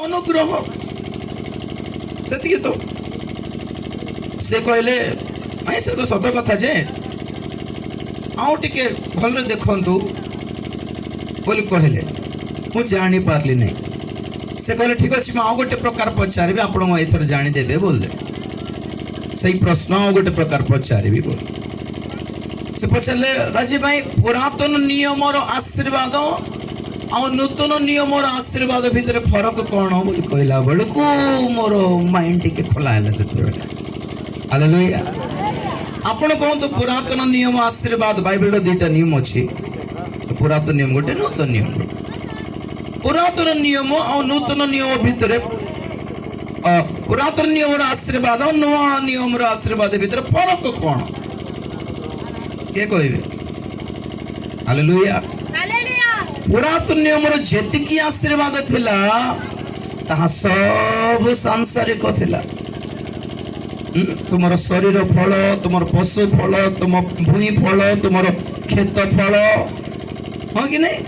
ଅନୁଗ୍ରହ, ସେତିକି ତ। ସେ କହିଲେ, ନାଇଁ, ସେ ତ ସତ କଥା ଯେ, ଆଉ ଟିକେ ଭଲରେ ଦେଖନ୍ତୁ ବୋଲି କହିଲେ। ମୁଁ ଜାଣିପାରିଲି ନାହିଁ। ସେ କହିଲେ, ଠିକ ଅଛି, ମୁଁ ଆଉ ଗୋଟେ ପ୍ରକାର ପଚାରିବି, ଆପଣ ଏଥର ଜାଣିଦେବେ ବୋଲେ। ସେଇ ପ୍ରଶ୍ନ ଆଉ ଗୋଟେ ପ୍ରକାର ପଚାରିବି ବୋଲି ସେ ପଚାରିଲେ, ରାଜୀବ ଭାଇ, ପୁରାତନ ନିୟମର ଆଶୀର୍ବାଦ ଆଉ ନୂତନ ନିୟମର ଆଶୀର୍ବାଦ ଭିତରେ ଫରକ କ'ଣ ବୋଲି କହିଲା ବେଳକୁ ମୋର ମାଇଣ୍ଡ ଟିକେ ଖୋଲା ହେଲା ସେତେବେଳେ। ହାଲେଲୁୟା। ଆପଣ କୁହନ୍ତୁ, ପୁରାତନ ନିୟମ ଆଶୀର୍ବାଦ, ବାଇବେଲର ଦୁଇଟା ନିୟମ ଅଛି, ପୁରାତନ ନିୟମ ଗୋଟେ, ନୂତନ ନିୟମ ଗୋଟେ। ପୁରାତନ ନିୟମ ଆଉ ନୂତନ ନିୟମ ଭିତରେ, ପୁରାତନ ନିୟମର ଆଶୀର୍ବାଦ ଆଉ ନୂଆ ନିୟମର ଆଶୀର୍ବାଦ ଭିତରେ ଫରକ କ'ଣ? କିଏ କହିବେ? ହାଲେଲୁୟା। ପୁରାତନ ନିୟମର ଯେତିକି ଆଶୀର୍ବାଦ ଥିଲା, ତାହା ସବୁ ସାଂସାରିକ ଥିଲା। ତୁମର ଶରୀର ଫଳ, ତୁମର ପଶୁ ଫଳ, ତୁମ ଭୂଇଁ ଫଳ, ତୁମର କ୍ଷେତ ଫଳ, ହଁ କି ନାଇଁ?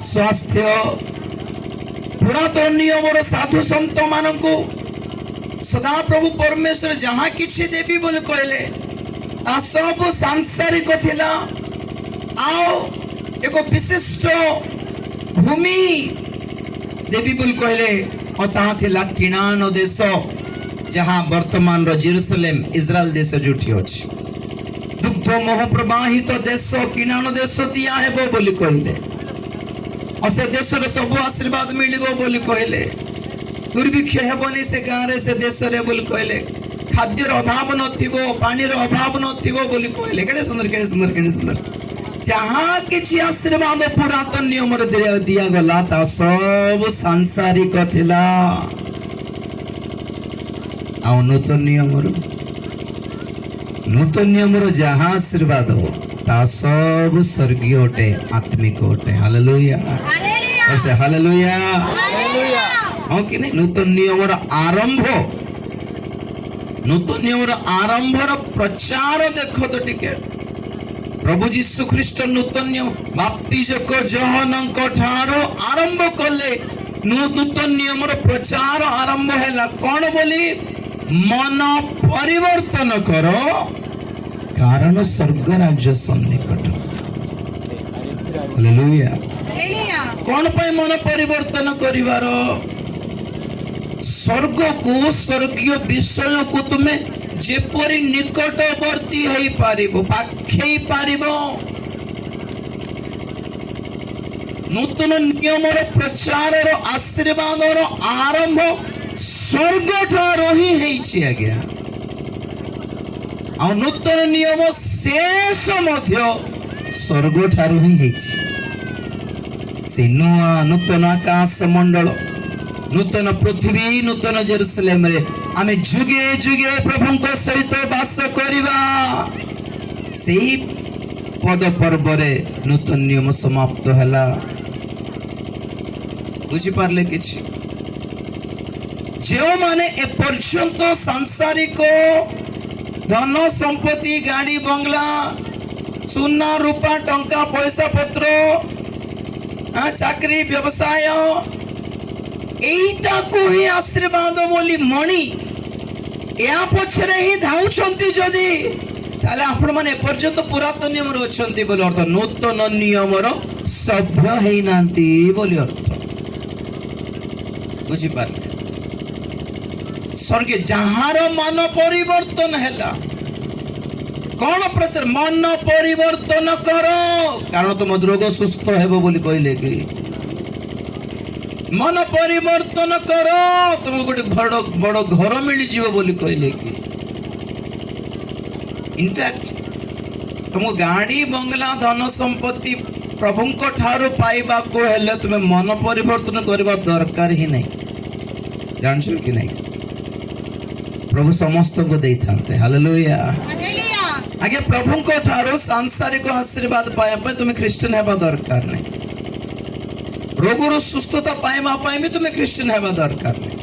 ସ୍ୱାସ୍ଥ୍ୟ। ପୁରାତନ ନିୟମର ସାଧୁ ସନ୍ଥ ମାନଙ୍କୁ ସଦାପ୍ରଭୁ ପରମେଶ୍ୱର ଯାହା କିଛି ଦେବି ବୋଲି କହିଲେ, ତାହା ସବୁ ସାଂସାରିକ ଥିଲା। ଆଉ ଏକ ବିଶିଷ୍ଟ ଭୂମି ଦେବି ବୋଲି କହିଲେ, ଆଉ ତାହା ଥିଲା କିଣାନ ଦେଶ, ଯାହା ବର୍ତ୍ତମାନର ଜେରୁସାଲେମ, ଇସ୍ରାଏଲ ଦେଶ ଯୋଉଠି ଅଛି। ଦୁଗ୍ଧ ମହୁ ପ୍ରବାହିତ ଦେଶ କିଣାନ ଦେଶ ଦିଆ ହେବ ବୋଲି କହିଲେ। ଆଉ ସେ ଦେଶରେ ସବୁ ଆଶୀର୍ବାଦ ମିଳିବ ବୋଲି କହିଲେ। ଦୁର୍ଭିକ୍ଷ ହେବନି ସେ ଗାଁରେ, ସେ ଦେଶରେ ବୋଲି କହିଲେ। ଖାଦ୍ୟର ଅଭାବ ନଥିବ, ପାଣିର ଅଭାବ ନଥିବ ବୋଲି କହିଲେ। କେଡ଼େ ସୁନ୍ଦର, କେଡ଼େ ସୁନ୍ଦର, କେଡ଼େ ସୁନ୍ଦର! ଯାହା କିଛି ଆଶୀର୍ବାଦ ପୁରାତନ ନିୟମରେ ଦିଆଗଲା, ତା ସବୁ ସାଂସାରିକ ଥିଲା। ଆଉ ନୂତନ ନିୟମର ଯାହା ଆଶୀର୍ବାଦ, ତା ସବୁ ସ୍ୱର୍ଗୀୟ ଅଟେ, ଆତ୍ମିକ ଅଟେ। ହାଲେଲୁୟା। ସେ ହାଲେଲୁୟା। ହଁ କି ନାଇଁ? ନୂତନ ନିୟମର ଆରମ୍ଭ, ନୂତନ ନିୟମର ଆରମ୍ଭର ପ୍ରଚାର ଦେଖ ତ ଟିକେ। ପ୍ରଭୁ ଯୀଶୁ ଖ୍ରୀଷ୍ଟ ନୂତନ ନିୟମ ବାପ୍ତିଜକ ଯୋହନଙ୍କ ଠାରୁ ଆରମ୍ଭ କଲେ। ନୂତନ ନିୟମର ପ୍ରଚାର ଆରମ୍ଭ ହେଲା କଣ ବୋଲି? ମନ ପରିବର୍ତ୍ତନ କର, କାରଣ ସ୍ୱର୍ଗ ରାଜ୍ୟ ସନ୍ନିକଟ। ହାଲେଲୁୟା। କଣ ପାଇଁ ମନ ପରିବର୍ତ୍ତନ କରିବାର? ସ୍ୱର୍ଗକୁ, ସ୍ୱର୍ଗୀୟ ବିଷୟକୁ ତୁମେ ଯେପରି ନିକଟବର୍ତ୍ତୀ ହେଇପାରିବ, ପାଖେଇ ପାରିବ। ନୂତନ ନିୟମର ପ୍ରଚାରର ଆଶୀର୍ବାଦର ଆରମ୍ଭ ସ୍ୱର୍ଗ ଠାରୁ ହିଁ ହେଇଛି ଆଜ୍ଞା। ଆଉ ନୂତନ ନିୟମ ଶେଷ ମଧ୍ୟ ସ୍ୱର୍ଗ ଠାରୁ ହିଁ ହେଇଛି। ସେ ନୂଆ ନୂତନ ଆକାଶ ମଣ୍ଡଳ, ନୂତନ ପୃଥିବୀ, ନୂତନ ଜେରୁସାଲେମରେ ଆମେ ଯୁଗେ ଯୁଗେ ପ୍ରଭୁଙ୍କ ସହିତ ବାସ କରିବା। ସେଇ ପଦ ପର୍ବରେ ନୂତନ ନିୟମ ସମାପ୍ତ ହେଲା। ବୁଝିପାରିଲେ କିଛି? ଯେଉଁମାନେ ଏପର୍ଯ୍ୟନ୍ତ ସାଂସାରିକ ଧନ ସମ୍ପତ୍ତି, ଗାଡ଼ି, ବଙ୍ଗଳା, ସୁନା ରୂପା, ଟଙ୍କା ପଇସା ପତ୍ର, ଚାକିରି, ବ୍ୟବସାୟ, ଏଇଟାକୁ ହିଁ ଆଶୀର୍ବାଦ ବୋଲି ମଣି ଏହା ପଛରେ ହିଁ ଧାଉଛନ୍ତି ଯଦି, ତାହେଲେ ଆପଣମାନେ ଏପର୍ଯ୍ୟନ୍ତ ପୁରାତନ ନିୟମରେ ଅଛନ୍ତି ବୋଲି ଅର୍ଥ, ନୂତନ ନିୟମର ସଭ୍ୟ ହେଇନାହାନ୍ତି ବୋଲି ଅର୍ଥ। ବୁଝିପାରିଲେ? ସ୍ୱର୍ଗୀୟ ଯାହାର ମନ ପରିବର୍ତ୍ତନ ହେଲା, କଣ ପ୍ରଚାର? ମନ ପରିବର୍ତ୍ତନ କର, କାରଣ ତୁମ ରୋଗ ସୁସ୍ଥ ହେବ ବୋଲି କହିଲେ କି? ମନ ପରିବର୍ତ୍ତନ କର, ତୁମକୁ ଗୋଟେ ବଡ ବଡ ଘର ମିଳିଯିବ ବୋଲି କହିଲେ କି? ଇନଫ୍ୟାକ୍ଟ ତୁମ ଗାଡ଼ି, ବଙ୍ଗଳା, ଧନ ସମ୍ପତ୍ତି ପ୍ରଭୁଙ୍କ ଠାରୁ ପାଇବାକୁ ହେଲେ ତୁମେ ମନ ପରିବର୍ତ୍ତନ କରିବା ଦରକାର ହିଁ ନାହିଁ। ଜାଣିଛ କି ନାହିଁ? ପ୍ରଭୁ ସମସ୍ତଙ୍କୁ ଦେଇଥାନ୍ତେ। ହାଲେଲୁୟା। ଆଜ୍ଞା, ପ୍ରଭୁଙ୍କ ଠାରୁ ସାଂସାରିକ ଆଶୀର୍ବାଦ ପାଇବା ପାଇଁ ତୁମେ ଖ୍ରୀଷ୍ଟିଆନ ହେବା ଦରକାର ନାହିଁ। ରୋଗରୁ ସୁସ୍ଥତା ପାଇବା ପାଇଁ ବି ତୁମେ ଖ୍ରୀଷ୍ଟିଆନ ହେବା ଦରକାର ନାହିଁ।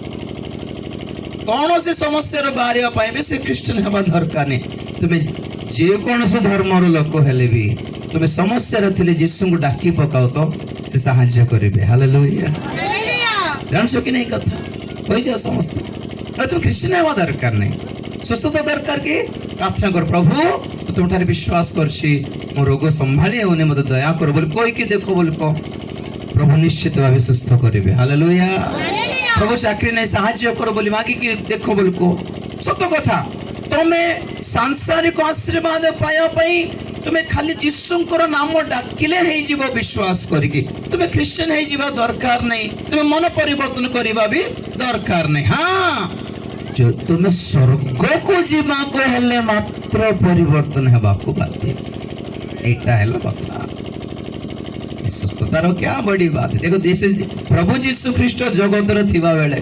କୌଣସି ସମସ୍ୟାରୁ ବାହାରିବା ପାଇଁ ବି ସେ ଖ୍ରୀଷ୍ଟିଆନ ହେବା ଦରକାର ନାହିଁ। ତୁମେ ଯେକୌଣସି ଧର୍ମର ଲୋକ ହେଲେ ବି ତୁମେ ସମସ୍ୟାରେ ଥିଲେ ଯୀଶୁଙ୍କୁ ଡାକି ପକାଅ ତ, ସେ ସାହାଯ୍ୟ କରିବେ। ହାଲେଲୁୟା। ଜାଣିଛ କି ନାହିଁ କଥା କହିଦିଅ ସମସ୍ତେ। ତୁମେ ଖ୍ରୀଷ୍ଟିଆନ ହେବା ଦରକାର ନାହିଁ, ସୁସ୍ଥତା ଦରକାର କି? ପ୍ରାର୍ଥନା କର, ପ୍ରଭୁ ମୁଁ ତୁମଠାରେ ବିଶ୍ୱାସ କରୁଛି, ମୋ ରୋଗ ସମ୍ଭାଳି ହେଉନି, ମୋତେ ଦୟା କର ବୋଲି କହିକି ଦେଖ ବୋଲି କହ, ପ୍ରଭୁ ନିଶ୍ଚିତ ଭାବେ ସୁସ୍ଥ କରିବେ। ହାଲେଲୁୟା। ପ୍ରଭୁ ଚାକିରି ନାହିଁ ସାହାଯ୍ୟ କର ବୋଲି ମାଗିକି ଦେଖ ବୋଲି କୁହ। ସତ କଥା, ତମେ ସାଂସାରିକ ଆଶୀର୍ବାଦ ପାଇବା ପାଇଁ ତୁମେ ଖାଲି ଯୀଶୁଙ୍କର ନାମ ଡାକିଲେ ହେଇଯିବ ବିଶ୍ୱାସ କରିକି। ତୁମେ ଖ୍ରୀଷ୍ଟିଆନ ହେଇଯିବା ଦରକାର ନାହିଁ, ତୁମେ ମନ ପରିବର୍ତ୍ତନ କରିବା ବି ଦରକାର ନାହିଁ। ହଁ, ତୁମେ ସ୍ୱର୍ଗକୁ ଯିବାକୁ ହେଲେ ମାତ୍ର ପରିବର୍ତ୍ତନ ହେବାକୁ ବାଧ୍ୟ। ଏଇଟା ହେଲା କଥା। ସୁସ୍ଥତାର କ୍ୟା ବଡ଼ି ବାତ। ଦେଖ, ପ୍ରଭୁ ଯୀଶୁ ଖ୍ରୀଷ୍ଟ ଜଗତରେ ଥିବା ବେଳେ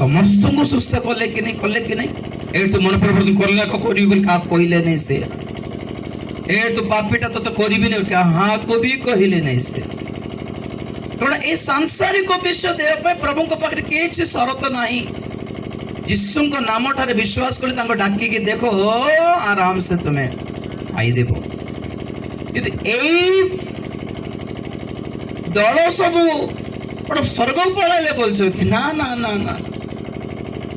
ସମସ୍ତଙ୍କୁ ସୁସ୍ଥ କଲେ କି ନାହିଁ? କଲେ କି ନାହିଁ? ଏଇ ତୁ ମନ ପରିବର୍ତ୍ତନ କଲେ କରିବି ବୋଲି କାହାକୁ କହିଲେ ନାହିଁ ସେ। ଏ ତୁ ପାପିଟା ତତେ କରିବିନି କାହାକୁ ବି କହିଲେ ନାହିଁ ସେ। କାରଣ ଏଇ ସାଂସାରିକ ବିଷୟ ଦେବା ପାଇଁ ପ୍ରଭୁଙ୍କ ପାଖରେ କିଛି ସରତ ନାହିଁ। ଯୀଶୁଙ୍କ ନାମ ଠାରେ ବିଶ୍ୱାସ କରି ତାଙ୍କୁ ଡାକିକି ଦେଖ, ଆରାମସେ ତୁମେ ପାଇଦେବ। କିନ୍ତୁ ଏଇ ଦଳ ସବୁ ଗୋଟେ ସ୍ୱର୍ଗକୁ ପଳାଇଲେ ବୋଲଛ କି? ନା ନା ନା ନା,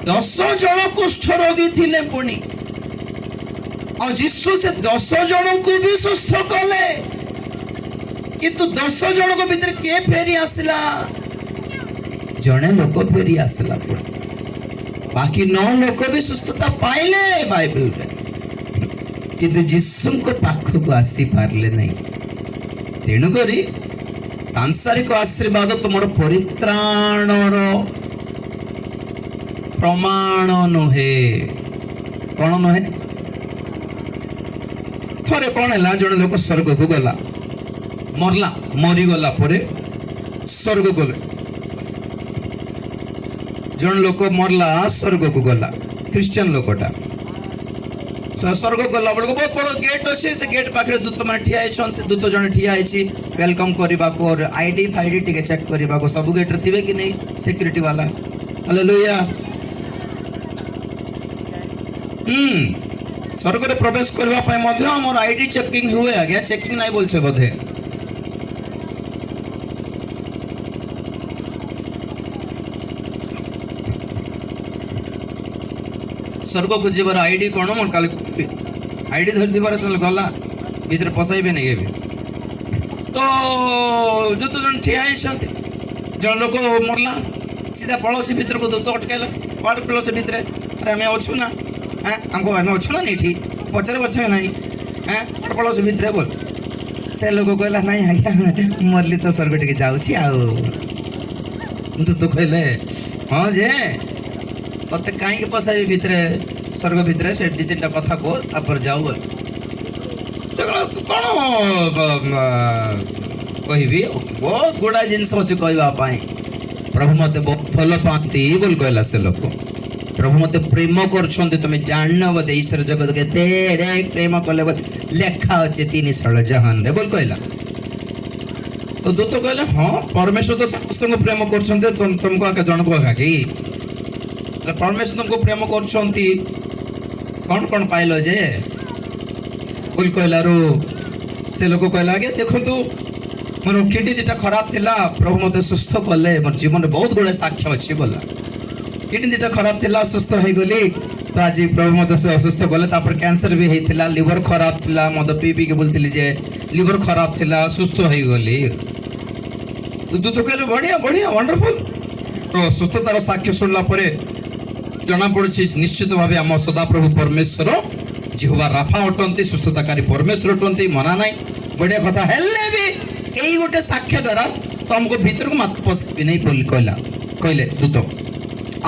10 ଜଣ କୁଷ୍ଠ ରୋଗୀ ଥିଲେ ପୁଣି, ଆଉ ଯୀଶୁ ସେ 10 ଜଣଙ୍କୁ ବି ସୁସ୍ଥ କଲେ। କିନ୍ତୁ 10 ଜଣଙ୍କ ଭିତରେ କିଏ ଫେରି ଆସିଲା? ଜଣେ ଲୋକ ଫେରି ଆସିଲା ପୁଣି, ବାକି 9 ଲୋକ ବି ସୁସ୍ଥତା ପାଇଲେ ବାଇବେଲରେ, କିନ୍ତୁ ଯୀଶୁଙ୍କ ପାଖକୁ ଆସିପାରିଲେ ନାହିଁ। ତେଣୁକରି ସାଂସାରିକ ଆଶୀର୍ବାଦ ତୁମର ପରିତ୍ରାଣର ପ୍ରମାଣ ନୁହେଁ। କଣ ନୁହେଁ? ଥରେ କଣ ହେଲା, ଜଣେ ଲୋକ ସ୍ୱର୍ଗକୁ ଗଲା, ମରିଲା, ମରିଗଲା ପରେ ସ୍ୱର୍ଗ ଗଲେ। ଜଣେ ଲୋକ ମରିଲା, ସ୍ୱର୍ଗକୁ ଗଲା, ଖ୍ରୀଷ୍ଟିଆନ ଲୋକଟା। ସ୍ୱର୍ଗ ଗଲା ବେଳକୁ ବହୁତ ବଡ଼ ଗେଟ୍ ଅଛି, ସେ ଗେଟ୍ ପାଖରେ ଦୂତ ମାନେ ଠିଆ ହେଇଛନ୍ତି। ଦୂତ ଜଣେ ଠିଆ ହେଇଛି welcome କରିବାକୁ, ଆଇଡି ଫାଇଡି ଟିକେ ଚେକ୍ କରିବାକୁ। ସବୁ ଗେଟ୍ରେ ଥିବେ କି ନାହିଁ ସିକ୍ୟୁରିଟି ବାଲା? ହାଲେଲୁୟା। ସ୍ୱର୍ଗରେ ପ୍ରବେଶ କରିବା ପାଇଁ ମଧ୍ୟ ଆମର ଆଇଡି ଚେକିଂ ହୁଏ ଆଜ୍ଞା। ଚେକିଂ ନାଇଁ ବୋଲছে ବୋଧେ। ସ୍ୱର୍ଗକୁ ଯିବାର ଆଇଡି କ'ଣ ମୁଁ କାଲି କହିବି। ଆଇଡି ଧରିଥିବାର ସେ ଗଲା ଭିତରେ ପଶାଇବେନି କେବେ। ତ ଦୂତ ଜଣେ ଠିଆ ହେଇଛନ୍ତି, ଜଣେ ଲୋକ ମରିଲା, ସିଧା ପଳଉଛି ଭିତରକୁ, ଦୂତ ଅଟକାଇଲା, କୁଆଡ଼େ ପଳଉଛି ଭିତରେ? ଆରେ ଆମେ ଅଛୁ ନା, ଆମକୁ ଆମେ ଅଛୁ ନା ଏଠି, ପଚାରେ ଅଛୁ ନାହିଁ, କୁଆଡ଼େ ପଳଉଛି ଭିତରେ ବୋଲ। ସେ ଲୋକ କହିଲା ନାଇଁ ଆଜ୍ଞା ମରିଲି ତ ସ୍ୱର୍ଗ ଟିକେ ଯାଉଛି। ଆଉ ଦୂତ କହିଲେ ହଁ ଯେ ତତେ କାହିଁକି ପଶାଇବି ଭିତରେ ସ୍ୱର୍ଗ ଭିତରେ, ସେ 2 3ଟା କଥା କୁହ ତାପରେ ଯାଉ ବୋଲି। ସେ କହିଲା କ'ଣ କହିବି, ବହୁତ ଗୁଡ଼ାଏ ଜିନିଷ ଅଛି କହିବା ପାଇଁ। ପ୍ରଭୁ ମୋତେ ବହୁତ ଭଲ ପାଆନ୍ତି ବୋଲି କହିଲା ସେ ଲୋକ। ପ୍ରଭୁ ମୋତେ ପ୍ରେମ କରୁଛନ୍ତି, ତୁମେ ଜାଣିନ ବୋଧେ ଈଶ୍ୱର ଜଗତ କେତେ ପ୍ରେମ କଲେ ବୋଲି ଲେଖା ଅଛି 3 ଜହାନରେ ବୋଲି କହିଲା। ତ ଦୂତ କହିଲେ ହଁ ପରମେଶ୍ୱର ତ ସମସ୍ତଙ୍କୁ ପ୍ରେମ କରୁଛନ୍ତି, ତୁମକୁ ଆକା ଜଣକୁ ଆକା କି? ପରମେଶ୍ୱର ତୁମକୁ ପ୍ରେମ କରୁଛନ୍ତି, କ'ଣ କ'ଣ ପାଇଲ ଯେ ବୋଲି କହିଲାରୁ ସେ ଲୋକ କହିଲା ଆଜ୍ଞା ଦେଖନ୍ତୁ ମୋର କିଡନୀ 2ଟା ଖରାପ ଥିଲା, ପ୍ରଭୁ ମୋତେ ସୁସ୍ଥ କଲେ, ମୋର ଜୀବନରେ ବହୁତ ଗୁଡ଼ାଏ ସାକ୍ଷ୍ୟ ଅଛି ବୋଲା। କିଡନୀ 2ଟା ଖରାପ ଥିଲା, ସୁସ୍ଥ ହେଇଗଲି ତ ଆଜି ପ୍ରଭୁ ମୋତେ ଅସୁସ୍ଥ କଲେ। ତାପରେ କ୍ୟାନ୍ସର ବି ହେଇଥିଲା, ଲିଭର ଖରାପ ଥିଲା, ମଦ ପିଇ ପିଇକି ବୁଲୁଥିଲି ଯେ ଲିଭର ଖରାପ ଥିଲା, ସୁସ୍ଥ ହେଇଗଲି। ଦୂତ କହିଲେ ବଢ଼ିଆ ବଢ଼ିଆ ୱଣ୍ଡରଫୁଲ। ତ ସୁସ୍ଥତାର ସାକ୍ଷ୍ୟ ଶୁଣିଲା ପରେ ଜଣାପଡ଼ୁଛି ନିଶ୍ଚିତ ଭାବେ ଆମ ସଦାପ୍ରଭୁ ପରମେଶ୍ୱର ଯିହୋବା ରାଫା ଅଟନ୍ତି, ସୁସ୍ଥତାକାରୀ ପରମେଶ୍ୱର ଅଟନ୍ତି, ମନା ନାହିଁ, ବଢ଼ିଆ କଥା। ହେଲେ ବି ଏଇ ଗୋଟେ ସାକ୍ଷ୍ୟ ଦ୍ୱାରା ତମକୁ ଭିତରକୁ ମାତ୍ର ପଶିବି ନାହିଁ ବୋଲି କହିଲେ ଦୂତ।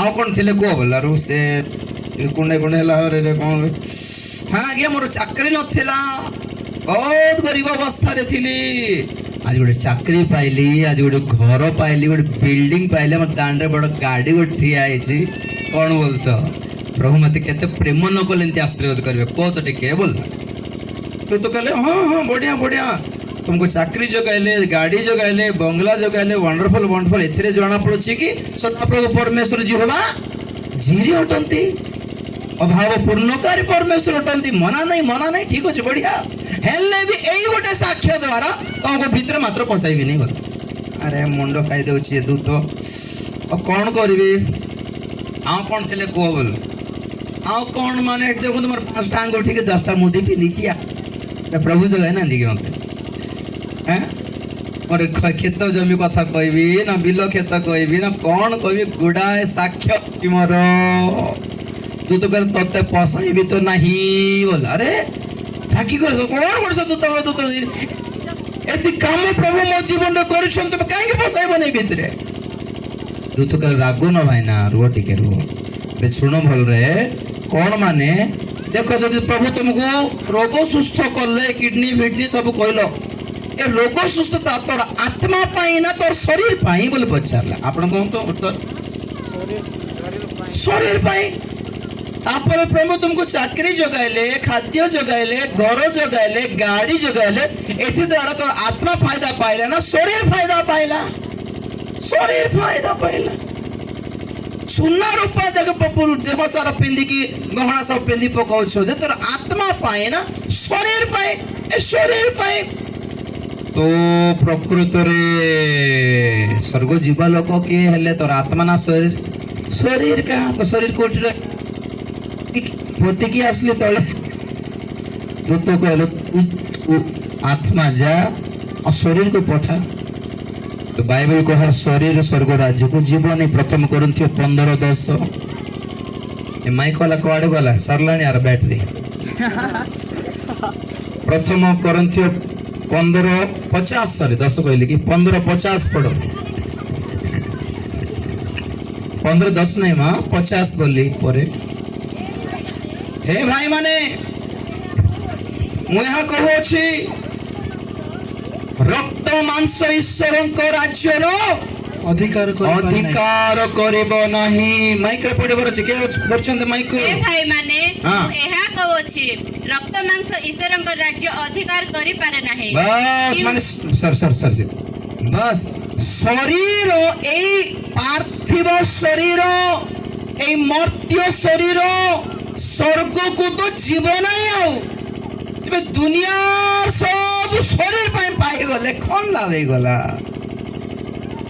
ଆଉ କ'ଣ ଥିଲେ କୁହ ବୋଲାରୁ ସେ କୁଣ୍ଡେ କୁଣ୍ଡେ ହେଲା ରେ କ'ଣ? ହଁ ଆଜ୍ଞା ମୋର ଚାକିରି ନଥିଲା, ବହୁତ ଗରିବ ଅବସ୍ଥାରେ ଥିଲି, ଆଜି ଗୋଟେ ଚାକିରି ପାଇଲି, ଆଜି ଗୋଟେ ଘର ପାଇଲି, ଗୋଟେ ବିଲ୍ଡିଂ ପାଇଲି, ଆମ ଦାଣ୍ଡରେ ବଡ଼ ଗାଡ଼ି ଗୋଟେ ଠିଆ ହେଇଛି। କ'ଣ ବୋଲଛ? ପ୍ରଭୁ ମୋତେ କେତେ ପ୍ରେମ ନ କଲେ ଏମିତି ଆଶୀର୍ବାଦ କରିବେ, କୁହ ତ ଟିକେ ବୋଲ। ତୁ ତ କହିଲେ ହଁ ହଁ ବଢ଼ିଆ ବଢ଼ିଆ, ତୁମକୁ ଚାକିରି ଯୋଗାଇଲେ, ଗାଡ଼ି ଯୋଗାଇଲେ, ବଙ୍ଗଲା ଯୋଗାଇଲେ, ୱଣ୍ଡରଫୁଲ ୱଣ୍ଡରଫୁଲ। ଏଥିରେ ଜଣାପଡ଼ୁଛି କି ସଦାପ୍ରଭୁ ପରମେଶ୍ୱର ଯିହୋବା ଜିରି ଅଟନ୍ତି, ଅଭାବ ପୂର୍ଣ୍ଣକାରୀ ପରମେଶ୍ୱର ଅଟନ୍ତି, ମନା ନାହିଁ ମନା ନାହିଁ, ଠିକ ଅଛି ବଢ଼ିଆ। ହେଲେ ବି ଏଇ ଗୋଟେ ସାକ୍ଷ୍ୟ ଦ୍ୱାରା ତମକୁ ଭିତରେ ମାତ୍ର ପଶାଇବିନି ବୋଲ। ଆରେ, ମୁଣ୍ଡ ଖାଇଦେଉଛି ଏ ଦୂତ, ଆଉ କ'ଣ କରିବି? ଆଉ କ'ଣ ଥିଲେ କୁହ ବୋଲ। ଆଉ କ'ଣ ମାନେ, ଏଠି ଦେଖନ୍ତୁ, ମୋର 5ଟା ଆଙ୍ଗୁଠିକି 10ଟା ମୁଦି ପିନ୍ଧିଛି। ପ୍ରଭୁ ଯୋଗାଇନାହାନ୍ତି କି ମୋତେ? ହେଁ, ମୋର କ୍ଷେତ ଜମି କଥା କହିବି ନା ବିଲ କ୍ଷେତ କହିବି ନା କ'ଣ କହିବି? ଗୁଡ଼ାଏ ସାକ୍ଷ୍ୟ ଅଛି ମୋର। ଦୂତ କହିଲେ, ତତେ ପସାଇବି ତ ନାହିଁ ବୋଲ। ଆରେ, ରାଗି ଗଲେ, କଣ କରୁଛ ଦୂତ? ଦୂତ, ଏତି କାମ ପ୍ରଭୁ ମୋ ଜୀବନରେ କରିଛନ୍ତି, ତୁମେ କାହିଁକି ପସାଇବନି ଏ ଭିତରେ? ଦୂତ କହିଲେ, ରାଗୁନ ଭାଇନା, ରୁହ ଟିକେ ରୁହ, ଏବେ ଶୁଣ ଭଲରେ। କ'ଣ ମାନେ, ଦେଖ, ଯଦି ପ୍ରଭୁ ତୁମକୁ ରୋଗ ସୁସ୍ଥ କଲେ, କିଡନୀ ଫିଡନୀ ସବୁ କହିଲ, ଏ ରୋଗ ସୁସ୍ଥତା ତୋର ଆତ୍ମା ପାଇଁ ନା ତୋର ଶରୀର ପାଇଁ ବୋଲି ପଚାରିଲା। ଆପଣ କୁହନ୍ତୁ ଉତ୍ତର। ଶରୀର ପାଇଁ। ତାପରେ ପ୍ରଭୁ ତୁମକୁ ଚାକିରି ଯୋଗାଇଲେ, ଖାଦ୍ୟ ଯୋଗାଇଲେ, ଘର ଯୋଗାଇଲେ, ଗାଡ଼ି ଯୋଗାଇଲେ, ଏଥି ଦ୍ୱାରା ତୋର ଆତ୍ମା ଫାଇଦା ପାଇଲା ନା ଶରୀର ଫାଇଦା ପାଇଲା? ଶରୀର ଫାଇଦା ପାଇଲା। ସୁନା ରୂପା ଦେଖ, ଦେହ ସାରା ପିନ୍ଧିକି, ଗହଣା ସବୁ ପିନ୍ଧି ପକାଉଛ ଯେ, ତୋର ଆତ୍ମା ପାଇଁ ନା ଶରୀର ପାଇଁ? ଏ ଶରୀର ପାଇଁ। ତ ପ୍ରକୃତରେ ସ୍ୱର୍ଗ ଯିବା ଲୋକ କିଏ ହେଲେ? ତୋର ଆତ୍ମା ନା ଶରୀର? ଶରୀର କାହା ତ ଶରୀର କୋଉଠି ପୋତିକି ଆସିଲି ତଳେ। ଦୂତ କହିଲେ, ତୁ ଆତ୍ମା ଯା ଆଉ ଶରୀରକୁ ପଠା। ତ ବାଇବେଲ କହ, ଶରୀର ସ୍ୱର୍ଗ ରାଜ୍ୟକୁ ଯିବନି। ପ୍ରଥମ କରିନ୍ଥୀୟ 15:10। ଏ ମାଇକ ବାଲା କୁଆଡେ ଗଲା? ସରିଲାଣି ଆର ବ୍ୟାଟେରୀ। ପ୍ରଥମ କରିନ୍ଥୀୟ 15:50, ସରି, 10 କହିଲି କି, 15:50 ପଢ। 15:10 ନାଇଁ ମା, 50 ବୋଲି ପରେ। ହେ ଭାଇମାନେ, ମୁଁ ଏହା କହୁଅଛି, ରକ୍ତ ମାଂସ ଈଶ୍ୱରଙ୍କ ରାଜ୍ୟର ଅଧିକାର କରିପାରେ ନାହିଁ। ଅଧିକାର କରିବ ନାହିଁ। ମାଇକରେ ପଢିବାର ଅଛି। କିଏ ଧରିଛନ୍ତି ମାଇକ? ହେ ଭାଇମାନେ, ହଁ। ମୁଁ ଏହା କହୁଅଛି, ରକ୍ତ ମାଂସ ଈଶ୍ୱରଙ୍କ ରାଜ୍ୟ ଅଧିକାର କରିପାରେ ନାହିଁ। ବାସ୍, ମାନେ ସରି ସରି ସରି, ବାସ୍, ଶରୀର, ଏଇ ପାର୍ଥିବ ଶରୀର, ଏଇ ମର୍ତ୍ୟ ଶରୀର ସ୍ୱର୍ଗକୁ ତ ଯିବ ନାହିଁ। ଆଉ ତେବେ ଦୁନିଆର ସବୁ ଶରୀର ପାଇଁ ପାଇଗଲେ କଣ ଲାଭ ହେଇଗଲା?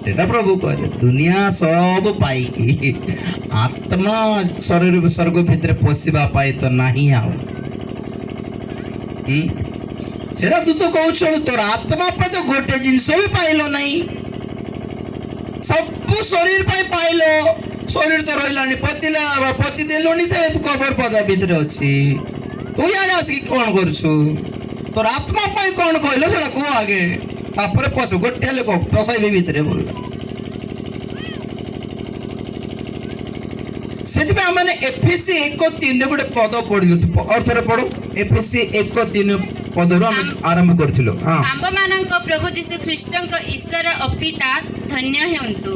ସେଟା ପ୍ରଭୁ କହିଲେ, ଦୁନିଆ ସବୁ ପାଇକି ଆତ୍ମା ଶରୀର ସ୍ୱର୍ଗ ଭିତରେ ପଶିବା ପାଇଁ ତ ନାହିଁ ଆଉ। ସେଟା ତୁ ତ କହୁଛୁ, ତୋର ଆତ୍ମା ପାଇଁ ତ ଗୋଟେ ଜିନିଷ ବି ପାଇଲ ନାହିଁ, ସବୁ ଶରୀର ପାଇଁ ପାଇଲ। ଶରୀର ତ ରହିଲାନି, ପତିଲା, ପତି ଦେଲୁଣି, ସେ କବର ପଦା ଭିତରେ ଅଛି। ତୁ ଇଆଡ଼େ ଆସିକି କଣ କରୁଛୁ? ତୋର ଆତ୍ମା ପାଇଁ କଣ କହିଲ ସେଟା କୁହ ଆଗେ, ତାପରେ ପଶ। ଗୋଟେ ହେଲେ କହ, ପଶାଇବି ଭିତରେ ବୋଲିଲା। ସେଥିପାଇଁ ଆମେ ଏଫିସି 1:3 ଗୋଟେ ପଦ ପଢିଲୁ। ଅର୍ଥରେ ପଢୁ, ଏଫିସି 1:3 ପଦରୁ ଆମେ ଆରମ୍ଭ କରିଥିଲୁ। ହଁ। ଆମ୍ଭମାନଙ୍କ ପ୍ରଭୁ ଯୀଶୁ ଖ୍ରୀଷ୍ଟଙ୍କ ଈଶ୍ୱର ଓ ପିତା ଧନ୍ୟ ହେଉନ୍ତୁ।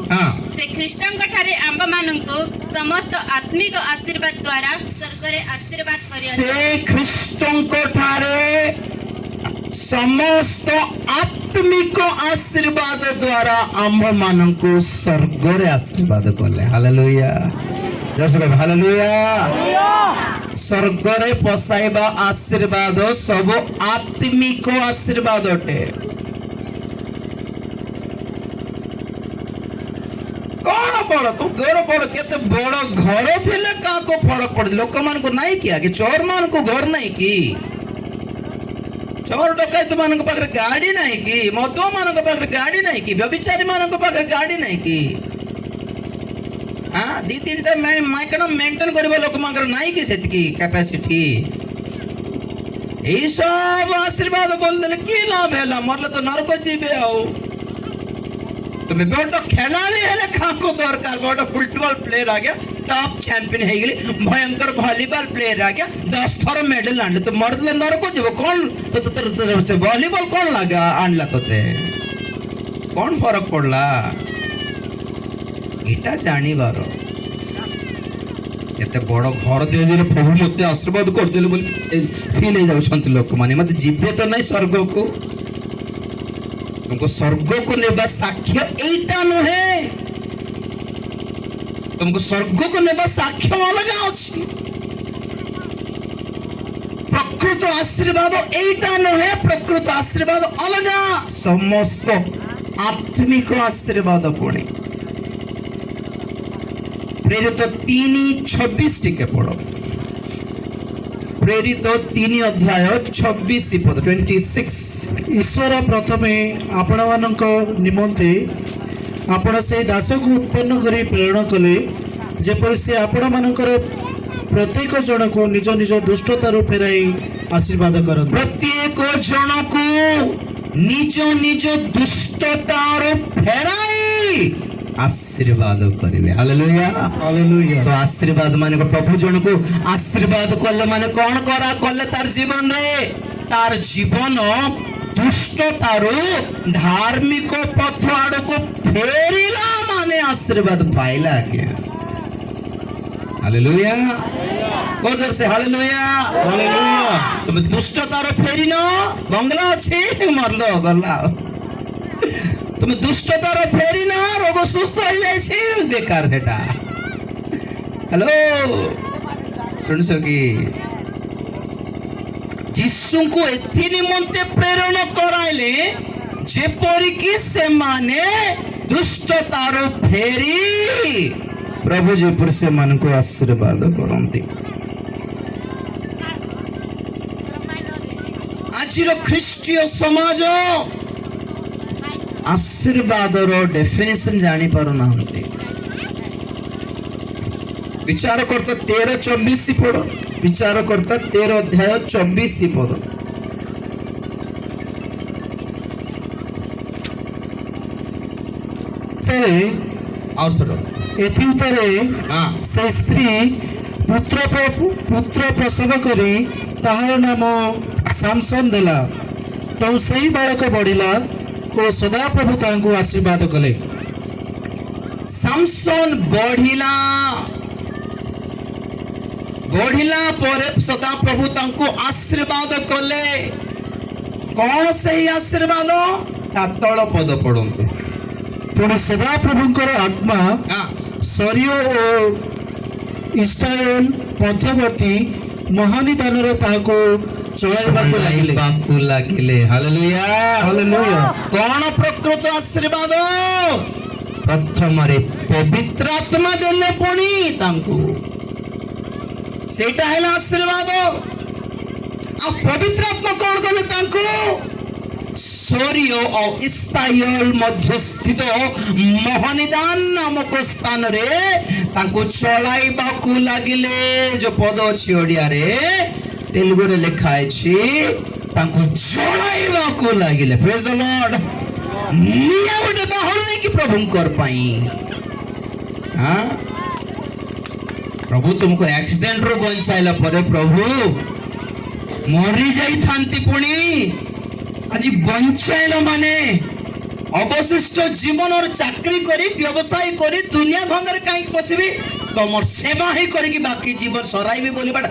ସେ ଖ୍ରୀଷ୍ଟଙ୍କ ଠାରେ ଆମ୍ଭମାନଙ୍କୁ ସମସ୍ତ ଆତ୍ମିକ ଆଶୀର୍ବାଦ ଦ୍ୱାରା ସ୍ୱର୍ଗରେ ଆଶୀର୍ବାଦ ସେ କରିଅଛନ୍ତି। ଖ୍ରୀଷ୍ଟଙ୍କ ଠାରେ ସମସ୍ତ ଆତ୍ମିକ ଆଶୀର୍ବାଦ ଦ୍ୱାରା ଆମ୍ଭମାନଙ୍କୁ ସ୍ୱର୍ଗରେ ଆଶୀର୍ବାଦ କଲେ। ହାଲେଲୁୟା! ହାଲେଲୁୟା! ସ୍ୱର୍ଗରେ ପଶାଇବା ଆଶୀର୍ବାଦ ସବୁ ଆତ୍ମିକ ଆଶୀର୍ବାଦ ଅଟେ। କଣ ବଡ ତୁ ଘର ବଡ, କେତେ ବଡ ଘର ଥିଲେ କାହାକୁ ଫରକ ପଡେ? ଲୋକମାନଙ୍କୁ ନାଇଁ କି ଆଗେ? ଚୋର ମାନଙ୍କୁ ଘର ନାଇଁ କି? ଚୋର ଡକାୟତ ମାନଙ୍କ ପାଖରେ ଗାଡି ନାହିଁ କି? ମଦୁଆ ମାନଙ୍କ ପାଖରେ ଗାଡି ନାହିଁ କି? ବ୍ୟଭିଚାରୀ ମାନଙ୍କ ପାଖରେ ଗାଡି ନାହିଁ କି? ହଁ, ଦି ତିନିଟା ମାଇକଣ ମେଣ୍ଟେନ କରିବା ଲୋକମାନଙ୍କର ନାହିଁ କି ସେତିକି କାପାସିଟି? ଏଇ ସବୁ ଆଶୀର୍ବାଦ ବୋଲିଦେଲେ କି ଲାଭ ହେଲା? ମରିଲେ ତ ନରକ ଯିବେ। ଆଉ ତୁମେ ବଡ ଖେଳାଳି ହେଲେ କାହାକୁ ଦରକାର? ବଡ ଫୁଟବଲ ପ୍ଲେୟର ଆଜ୍ଞା, ଟପ୍ ଚାମ୍ପିୟନ ହେଇଗଲି, ଭୟଙ୍କର ଭଲିବଲ ପ୍ଲେୟର ଆଜ୍ଞା, 10 ଥର ମେଡାଲ ଆଣିଲେ, ତ ମରିଲେ ନରକ ଯିବ। କଣ ସେ ଭଲିବଲ କଣ ଲାଗା ଆଣିଲା? ତୋତେ କଣ ଫରକ ପଡିଲା? ଏଇଟା ଜାଣିବାର। ଏତେ ବଡ ଘର ଦେଇଦେଲେ, ପ୍ରଭୁ ମତେ ଆଶୀର୍ବାଦ କରିଦେଲେ ବୋଲି ଫିଲ୍ ହେଇଯାଉଛନ୍ତି ଲୋକମାନେ। ମତେ ଯିବେ ତ ନାହିଁ ସ୍ୱର୍ଗକୁ। ତୁମକୁ ସ୍ୱର୍ଗକୁ ନେବା ସାକ୍ଷ୍ୟ ଏଇଟା ନୁହେଁ। ତୁମକୁ ସ୍ୱର୍ଗକୁ ନେବା ସାକ୍ଷ୍ୟ ଅଲଗା ଅଛି। ପ୍ରକୃତ ଆଶୀର୍ବାଦ ଏଇଟା ନୁହେଁ, ପ୍ରକୃତ ଆଶୀର୍ବାଦ ଅଲଗା। ସମସ୍ତ ଆତ୍ମିକ ଆଶୀର୍ବାଦ। ପୁଣି ପ୍ରେରିତ 3:26 ଟିକେ ପଢ। ପ୍ରେରିତ 3 ଅଧ୍ୟାୟ 26 ପଦ, 26। ଈଶ୍ୱର ପ୍ରଥମେ ଆପଣମାନଙ୍କ ନିମନ୍ତେ ଆପଣ ସେହି ଦାସକୁ ଉତ୍ପନ୍ନ କରି ପ୍ରେରଣ କଲେ, ଯେପରି ସେ ଆପଣମାନଙ୍କର ପ୍ରତ୍ୟେକ ଜଣକୁ ନିଜ ନିଜ ଦୁଷ୍ଟତାରୁ ଫେରାଇ ଆଶୀର୍ବାଦ କରନ୍ତି। ପ୍ରତ୍ୟେକ ଜଣକୁ ନିଜ ନିଜ ଦୁଷ୍ଟତାରୁ ଫେରାଇ ଆଶୀର୍ବାଦ କରିବେ। ହାଲେଲୁୟା। ହାଲେଲୁୟା। ତ ଆଶୀର୍ବାଦ ମାନେ କଣ? ପ୍ରଭୁ ଜଣକୁ ଆଶୀର୍ବାଦ କଲେ ମାନେ କଣ କରା କଲେ ତାର ଜୀବନରେ? ତାର ଜୀବନ ଦୁଷ୍ଟତାରୁ ଧାର୍ମିକ ପଥ ଆଡକୁ ଫେରିଲା ମାନେ ଆଶୀର୍ବାଦ ପାଇଲା ଆଜ୍ଞା। ହାଲେଲୁୟା। କହ ସେ ହାଲେଲୁୟା। ହାଲେଲୁୟା। ତୁମେ ଦୁଷ୍ଟତାର ଫେରିନ, ବଙ୍ଗଲା ଅଛି, ମରଲ ଗଲା। ତୁମେ ଦୁଷ୍ଟତାର ଫେରିନ, ରୋଗ ସୁସ୍ଥ ହେଇଯାଇଛି, ବେକାର ସେଟା। ହ୍ୟାଲୋ, ଶୁଣିଛ କି? ଯୀଶୁଙ୍କୁ ଏଥି ନିମନ୍ତେ ପ୍ରେରଣ କରାଇଲେ, ଯେପରିକି ସେମାନେ ଦୁଷ୍ଟତାରୁ ଫେରି ପ୍ରଭୁ ଯେପରି ସେମାନଙ୍କୁ ଆଶୀର୍ବାଦ କରନ୍ତି। ଆଜିର ଖ୍ରୀଷ୍ଟୀୟ ସମାଜ ଆଶୀର୍ବାଦର ଡେଫିନେସନ ଜାଣି ପାରୁନାହାନ୍ତି। ବିଚାରକର୍ତ୍ତା 13:24 ପଢ। ବିଚାରକର୍ତ୍ତା 13 ଅଧ୍ୟାୟ 24 ପଦ। ଉତ୍ତରେ ଆଉ ଥର। ଏଥି ଉତ୍ତରେ ସେ ସ୍ତ୍ରୀ ପୁତ୍ର ପ୍ରସବ କରି ତାହାର ନାମ ସାମସନ ଦେଲା। ତ ସେହି ବାଳକ ବଢ଼ିଲା ଓ ସଦାପ୍ରଭୁ ତାହାଙ୍କୁ ଆଶୀର୍ବାଦ କଲେ। ସାମସନ ବଢିଲା। ବଢିଲା ପରେ ସଦାପ୍ରଭୁ ତାଙ୍କୁ ଆଶୀର୍ବାଦ କଲେ। କଣ ସେଇ ଆଶୀର୍ବାଦ? ତା ତଳ ପଦ ପଢନ୍ତୁ। ପୁଣି ସଦାପ୍ରଭୁଙ୍କର ଆତ୍ମା ସୋରିୟ ଓ ଇଷ୍ଟାୟଲ ମଧ୍ୟବର୍ତ୍ତୀ ମହାନିଦାନରେ ତାହାକୁ ଚଳାଇବାକୁ ଲାଗିଲେ। ଚଳାଇବାକୁ ଲାଗିଲେ। ହାଲେଲୁୟା। ହାଲେଲୁୟା। କଣ ପ୍ରକୃତ ଆଶୀର୍ବାଦ? ପ୍ରଥମରେ ପବିତ୍ର ଆତ୍ମା ଦେଲେ ପୁଣି ତାଙ୍କୁ, ସେଇଟା ହେଲା ଆଶୀର୍ବାଦ। ଆଉ ପବିତ୍ର ଆତ୍ମା କଣ କଲେ ତାଙ୍କୁ? ସୋରିୟ ଆଉ ଇସ୍ତାୟଲ ମଧ୍ୟସ୍ଥିତ ମହନିଦାନ ନାମକ ସ୍ଥାନରେ ତାଙ୍କୁ ଚଳାଇବାକୁ ଲାଗିଲେ। ଯୋଉ ପଦ ଅଛି ଓଡ଼ିଆରେ, ତେଲୁଗୁରେ ଲେଖା ହେଇଛି, ତାଙ୍କୁ ଜଳାଇବାକୁ ଲାଗିଲେ। Praise the Lord। ନିଆଁ ଗୋଟେ ବାହାରୁନି କି ପ୍ରଭୁଙ୍କର ପାଇଁ? ହଁ, ପ୍ରଭୁ ତୁମକୁ ଆକ୍ସିଡେଣ୍ଟରୁ ବଞ୍ଚାଇଲା ପରେ, ପ୍ରଭୁ ମରି ଯାଇଥାନ୍ତି, ପୁଣି ଆଜି ବଞ୍ଚାଇଲ ମାନେ ଅବଶିଷ୍ଟ ଜୀବନର ଚାକିରି କରି, ବ୍ୟବସାୟ କରି, ଦୁନିଆ ଧନ୍ଦାରେ କାହିଁକି ପଶିବି, ତମର ସେବା ହିଁ କରିକି ବାକି ଜୀବନ ସରାଇବି ବୋଲିବାଟା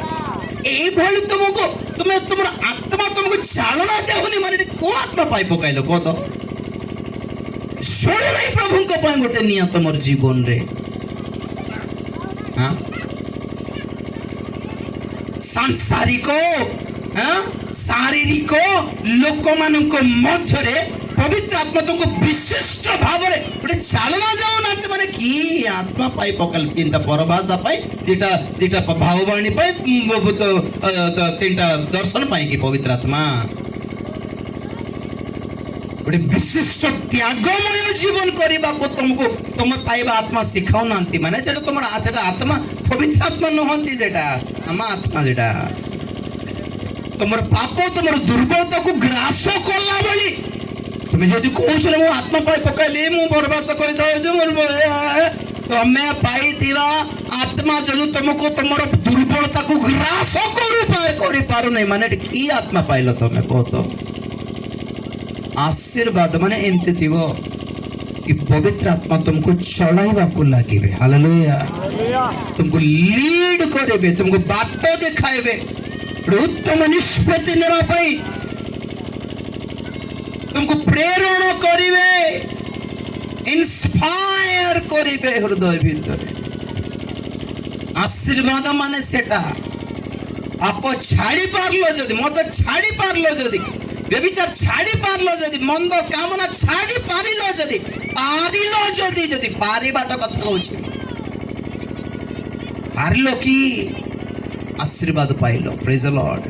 ଏଇଭଳି ତୁମକୁ ତୁମେ ତୁମର ଆତ୍ମା ତୁମକୁ ଚାଳନା ଦେଉନି ମାନେ ଏଠି କୋଉ ଆତ୍ମା ପାଇ ପକାଇଲ କୁହ ତ? ଶୁଣିଲେ ପ୍ରଭୁଙ୍କ ପାଇଁ ଗୋଟେ ନିଆଁ ତମର ଜୀବନରେ। ହଁ, ସାଂସାରିକ, ଶାରୀରିକ ଲୋକମାନଙ୍କ ମଧ୍ୟରେ ପବିତ୍ର ଆତ୍ମା ତୁମକୁ ବିଶିଷ୍ଟ ଭାବରେ ଗୋଟେ ଚାଳନା ଯାଉନାହାନ୍ତି ମାନେ କି ଆତ୍ମା ପାଇ ପକାଇଲେ? ତିନିଟା ପରଭାଷା ପାଇଁ, ଦିଟା ଭାବବାଣୀ ପାଇଁ, ତିନିଟା ଦର୍ଶନ ପାଇଁ କି ପବିତ୍ର ଆତ୍ମା? ଗୋଟେ ବିଶିଷ୍ଟ ତ୍ୟାଗମୟ ଜୀବନ କରିବାକୁ ତମକୁ ତମ ପାଇବା ଆତ୍ମା ଶିଖାଉନାହାନ୍ତି ମାନେ ସେଟା ତମର ସେଟା ଆତ୍ମା ପବିତ୍ର ଆତ୍ମା ନୁହନ୍ତି, ସେଟା ଆମ ଆତ୍ମା। ସେଟା ତମର ପାପ, ତମର ଦୁର୍ବଳତାକୁ ଗ୍ରାସ କଲା ଭଳି ତୁମେ ଯଦି କହୁଛ ନା, ମୁଁ ଆତ୍ମା ପାଇ ପକାଇଲି, ମୁଁ ପରଭାଷା କରିଥାଉଛି ମୋର, ତମେ ପାଇଥିବା ଆତ୍ମା ଯଦି ତମକୁ ତମର ଦୁର୍ବଳତାକୁ ଗ୍ରାସ କରିପାରୁନାହିଁ ମାନେ ଏଠି କି ଆତ୍ମା ପାଇଲ ତମେ କୁହ ତ? ଆଶୀର୍ବାଦ ମାନେ ଏମିତି ଥିବ କି ପବିତ୍ର ଆତ୍ମା ତୁମକୁ ଚଳାଇବାକୁ ଲାଗିବେ। ହାଲେଲୁୟା। ତୁମକୁ ଲିଡ୍ କରିବେ, ତୁମକୁ ବାଟ ଦେଖାଇବେ, ଗୋଟେ ଉତ୍ତମ ନିଷ୍ପତ୍ତି ନେବା ପାଇଁ ତୁମକୁ ପ୍ରେରଣ କରିବେ, ଇନ୍ସପାୟାର କରିବେ ହୃଦୟ ଭିତରେ। ଆଶୀର୍ବାଦ ମାନେ ସେଟା। ପାପ ଛାଡ଼ି ପାରିଲ ଯଦି, ମଦ ଛାଡ଼ି ପାରିଲ ଯଦି, ବ୍ୟଭିଚାର ଛାଡ଼ି ପାରିଲ ଯଦି, ମନ୍ଦ କାମନା ଛାଡ଼ି ପାରିଲ ଯଦି, ପାରିଲ ଯଦି, ଯଦି ପାରିବାଟା କଥା କହୁଛି, ପାରିଲ କି ଆଶୀର୍ବାଦ ପାଇଲ। Praise Lord,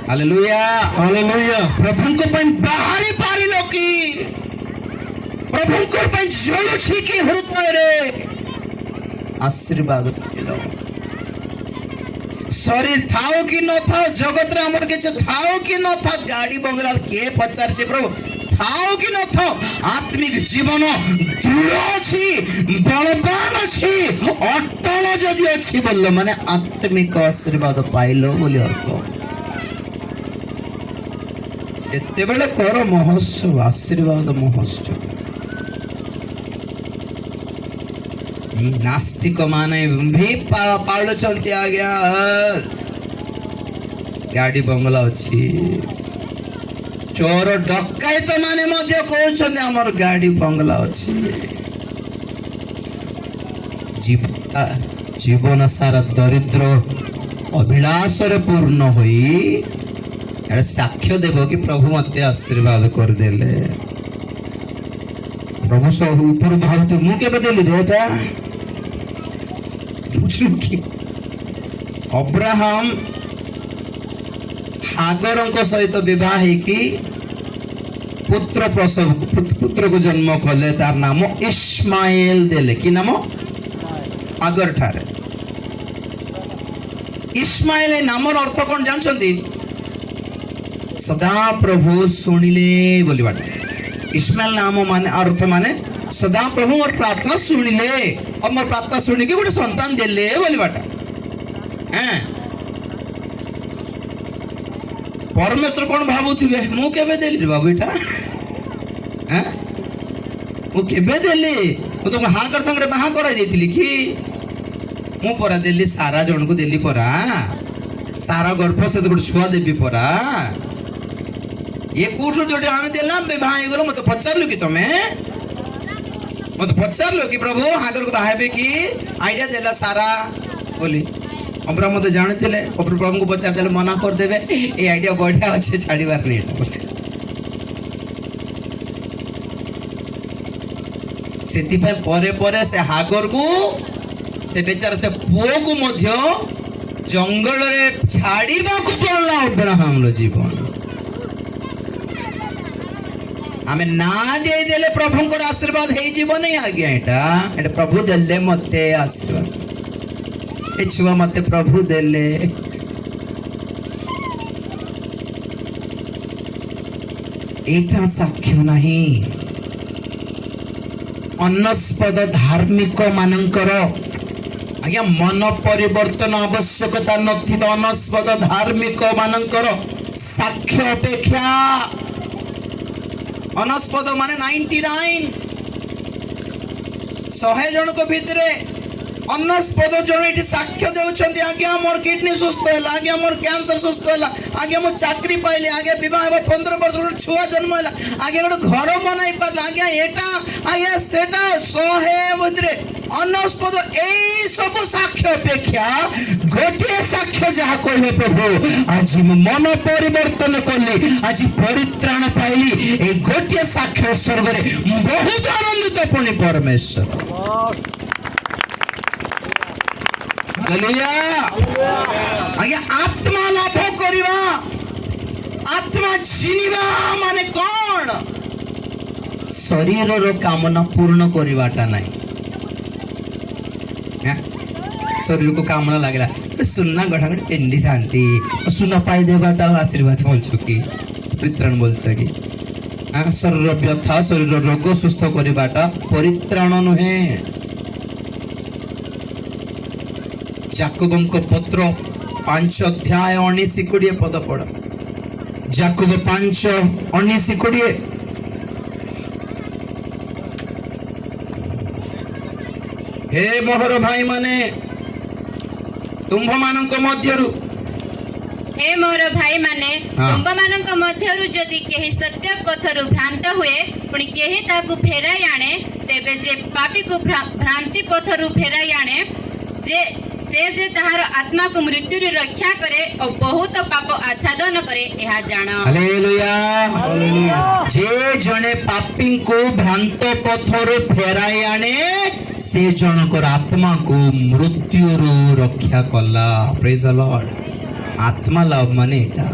hallelujah. ହାଲେଲୁୟା। ପ୍ରଭୁଙ୍କ ପାଇଁ ବାହାରି ପାରିଲ କି? ପ୍ରଭୁଙ୍କ ପାଇଁ ଜଳୁଛି କି ହୃଦୟରେ? ଆଶୀର୍ବାଦ ପାଇଲ। ଶରୀର ଥାଉ କି ନଥାଉ, ଜଗତରେ ଆମର କିଛି ଥାଉ କି ନଥାଉ, ଗାଡ଼ି ବଙ୍ଗଳା କିଏ ପଚାରିଛି ପ୍ରଭୁ, ଥାଉ କି ନଥାଉ, ଆତ୍ମିକ ଜୀବନ ଦୃଢ଼ ଅଛି, ବଳବାନ ଅଛି, ଅଟଳ ଯଦି ଅଛି ବୋଲ, ମାନେ ଆତ୍ମିକ ଆଶୀର୍ବାଦ ପାଇଲ ବୋଲି ଅର୍ଥ। ସେତେବେଳେ କର ମହୋତ୍ସବ, ଆଶୀର୍ବାଦ ମହୋତ୍ସବ। ନାସ୍ତିକ ମାନେ ବି ପାଳୁଛନ୍ତି ଆଜ୍ଞା, ଗାଡ଼ି ବଙ୍ଗଳା ଅଛି। ଚୋର ଡକାୟତ ମାନେ ମଧ୍ୟ କହୁଛନ୍ତି ଆମର ଗାଡ଼ି ବଙ୍ଗଳା ଅଛି। ଜୀବନ ସାରା ଦରିଦ୍ର ଅଭିଳାଷରେ ପୂର୍ଣ୍ଣ ହୋଇ ଏଟା ସାକ୍ଷ୍ୟ ଦେବ କି ପ୍ରଭୁ ମତେ ଆଶୀର୍ବାଦ କରିଦେଲେ। ପ୍ରଭୁ ସବୁ ଉପରୁ ଭାବୁଥିବ, ମୁଁ କେବେ ଦେଲି ରେ ଏଟା? ବୁଝିଲୁ କି? ଅବ୍ରାହମ ହାଗରଙ୍କ ସହିତ ବିବାହ ହେଇକି ପୁତ୍ର ପ୍ରସବ, ପୁତ୍ରକୁ ଜନ୍ମ କଲେ। ତାର ନାମ ଇସ୍ମାଏଲ ଦେଲେ। କି ନାମ? ହାଗର ଠାରେ ଇସ୍ମାଏଲ ଏ ନାମର ଅର୍ଥ କଣ ଜାଣିଛନ୍ତି? ସଦାପ୍ରଭୁ ଶୁଣିଲେ ବୋଲିବାଟା। ଇସ୍ମାଏଲ ନାମ ମାନେ ଅର୍ଥ ମାନେ ସଦାପ୍ରଭୁ ମୋର ପ୍ରାର୍ଥନା ଶୁଣିଲେ, ଆଉ ମୋର ପ୍ରାର୍ଥନା ଶୁଣିକି ଗୋଟେ ସନ୍ତାନ ଦେଲେ ବୋଲିବାଟା। ହେଁ, ପରମେଶ୍ୱର କଣ ଭାବୁଥିବେ, ମୁଁ କେବେ ଦେଲି ରେ ବାବୁ ଏଇଟା? ହେଁ, ମୁଁ କେବେ ଦେଲି? ମୁଁ ତମକୁ ହାଗର ସାଙ୍ଗରେ ବାହା କରାଇ ଦେଇଥିଲି କି? ମୁଁ ପରା ଦେଲି, ସାରା ଜଣକୁ ଦେଲି ପରା, ସାରା ଗର୍ଭ ସହିତ ଗୋଟେ ଛୁଆ ଦେବି ପରା। ଇଏ କୋଉଠୁ ଯୋଉଠି ଆଣିଦେଲା, ବିବାହ ହେଇଗଲା, ମତେ ପଚାରିଲୁ କି ତମେ? ମତେ ପଚାରିଲୁ କି ପ୍ରଭୁ ହାଗରକୁ ବାହା ହେବେ କି? ଆଇଡିଆ ଦେଲା ସାରା ବୋଲି। ଅବ୍ରାହମ ମତେ ଜାଣିଥିଲେ, ପ୍ରଭୁଙ୍କୁ ପଚାରିଦେଲେ ମନା କରିଦେବେ, ଏଇ ଆଇଡିଆ ବଢିଆ ଅଛି, ଛାଡ଼ିବାର ନାହିଁ ଏଇଟା ବୋଲି। ସେଥିପାଇଁ ପରେ ପରେ ସେ ହାଗରକୁ, ସେ ବେଚାରା ସେ ପୁଅକୁ ମଧ୍ୟ ଜଙ୍ଗଲରେ ଛାଡ଼ିବାକୁ ପଡ଼ିଲା ଅବ୍ରାହମର ଜୀବନ। ଆମେ ନା ଦେଇଦେଲେ ପ୍ରଭୁଙ୍କର ଆଶୀର୍ବାଦ ହେଇଯିବନି ଆଜ୍ଞା। ଏଇଟା ପ୍ରଭୁ ଦେଲେ ମତେ ଆଶୀର୍ବାଦ, ଏ ଛୁଆ ମତେ ପ୍ରଭୁ ଦେଲେ। ଏଇଟା ସାକ୍ଷ୍ୟ ନାହିଁ। ଅନସ୍ପଦ ଧାର୍ମିକ ମାନଙ୍କର ଆଜ୍ଞା ମନ ପରିବର୍ତ୍ତନ ଆବଶ୍ୟକତା ନଥିବା ଅନସ୍ପଦ ଧାର୍ମିକ ମାନଙ୍କର ସାକ୍ଷ୍ୟ ଅପେକ୍ଷା, ଅନସ୍ପଦ ମାନେ 99, 100 ଜଣଙ୍କ ଭିତରେ ଅନସ୍ପଦ ଜଣେ ଏଠି ସାକ୍ଷ୍ୟ ଦେଉଛନ୍ତି, ଆଜ୍ଞା ମୋର କିଡନୀ ସୁସ୍ଥ ହେଲା, ଆଜ୍ଞା ମୋର କ୍ୟାନ୍ସର ସୁସ୍ଥ ହେଲା, ଆଜ୍ଞା ମୁଁ ଚାକିରି ପାଇଲି, ଆଜ୍ଞା ବିବାହ ହେବା 15 ବର୍ଷ ଗୋଟେ ଛୁଆ ଜନ୍ମ ହେଲା, ଆଜ୍ଞା ଗୋଟେ ଘର ବନାଇ ପାରିଲା, ଆଜ୍ଞା ଏଟା ଆଜ୍ଞା ସେଟା, 100 ଭିତରେ ଅନସ୍ପଦ ଏଇ ସବୁ ସାକ୍ଷ୍ୟ ଅପେକ୍ଷା ଗୋଟିଏ ସାକ୍ଷ୍ୟ ଯାହା କହିବେ, ପ୍ରଭୁ ଆଜି ମୁଁ ମନ ପରିବର୍ତ୍ତନ କଲି, ଆଜି ପରିତ୍ରାଣ ପାଇଲି, ଏଇ ଗୋଟିଏ ସାକ୍ଷ୍ୟ ସ୍ୱର୍ଗରେ ବହୁତ ଆନନ୍ଦିତ ପୁଣି ପରମେଶ୍ୱର। ହାଲେଲୁୟା। ଆଜ୍ଞା ଆତ୍ମା ଲାଭ କରିବା, ଆତ୍ମା ଜିଣିବା ମାନେ କଣ? ଶରୀରର କାମନା ପୂର୍ଣ୍ଣ କରିବାଟା ନାହିଁ। ହେଁ? ଶରୀରକୁ କାମନା ଲାଗିଲା ସୁନା ଗଢା ଗୋଟେ ପିନ୍ଧିଥାନ୍ତି, ସୁନା ପାଇଦେବାଟା ଆଶୀର୍ବାଦ ବୋଲଛୁ କି ପରିତ୍ରାଣ ବୋଲଛ କି? ଶରୀର ବ୍ୟଥା, ଶରୀର ରୋଗ ସୁସ୍ଥ କରିବାଟା ପରିତ୍ରାଣ ନୁହେଁ। ଯାକୁବଙ୍କ ପତ୍ର 5 ଅଧ୍ୟାୟ 19-20 ପଦ ପଢ। ଯାକୁବ 5 19-20। ହେ ମୋହର ଭାଇମାନେ, ତୁମ୍ଭମାନଙ୍କ ମଧ୍ୟରୁ, ହେ ମୋର ଭାଇମାନେ, ହଁ। ତୁମ୍ଭମାନଙ୍କ ମଧ୍ୟରୁ ଯଦି କେହି ସତ୍ୟ ପଥରୁ ଭ୍ରାନ୍ତ ହୁଏ, ପୁଣି କେହି ତାହାକୁ ଫେରାଇ ଆଣେ, ତେବେ ଯେ ପାପୀକୁ ଭ୍ରାନ୍ତି ପଥରୁ ଫେରାଇ ଆଣେ, ଯେ ସେ ଯେ ତାହାର ଆତ୍ମାକୁ ମୃତ୍ୟୁରୁ ରକ୍ଷା କରେ ଓ ବହୁତ ପାପ ଆଚ୍ଛାଦନ କରେ, ଏହା ଜାଣ। ହାଲେଲୁୟା। ଯେ ଜଣେ ପାପୀଙ୍କୁ ଭ୍ରାନ୍ତ ପଥରୁ ଫେରାଇ ଆଣେ, ସେ ଜଣଙ୍କର ଆତ୍ମାକୁ ମୃତ୍ୟୁରୁ ରକ୍ଷା କଲା। ପ୍ରେଜ ଦ ଲର୍ଡ। ଆତ୍ମା ଲାଭ ମାନେ ଏଇଟା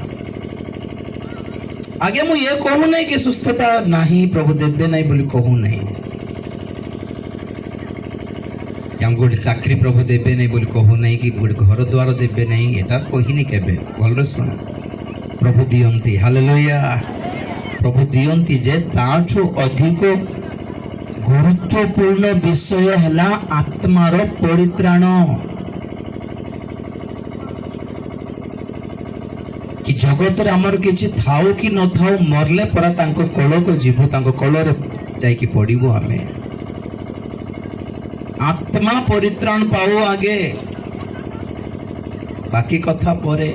ଆଜ୍ଞା। ମୁଁ ଇଏ କହୁନାହିଁ କି ସୁସ୍ଥତା ନାହିଁ, ପ୍ରଭୁ ଦେବେ ନାହିଁ ବୋଲି କହୁନାହିଁ, କି ଆମକୁ ଗୋଟେ ଚାକିରି ପ୍ରଭୁ ଦେବେ ନାହିଁ ବୋଲି କହୁନାହିଁ, କି ଗୋଟେ ଘର ଦ୍ୱାର ଦେବେ ନାହିଁ, ଏଟା କହିନି କେବେ। ଭଲରେ ଶୁଣ, ପ୍ରଭୁ ଦିଅନ୍ତି। ହାଲେଲୁୟା। ପ୍ରଭୁ ଦିଅନ୍ତି ଯେ ତାଠୁ ଅଧିକ ଗୁରୁତ୍ୱପୂର୍ଣ୍ଣ ବିଷୟ ହେଲା ଆତ୍ମାର ପରିତ୍ରାଣ। କି ଜଗତରେ ଆମର କିଛି ଥାଉ କି ନଥାଉ, ମରିଲେ ପରା ତାଙ୍କ କୋଳକୁ ଯିବୁ, ତାଙ୍କ କୋଳରେ ଯାଇକି ପଡ଼ିବୁ ଆମେ। ଆତ୍ମା ପରିତ୍ରାଣ ପାଉ ଆଗେ, ବାକି କଥା ପରେ।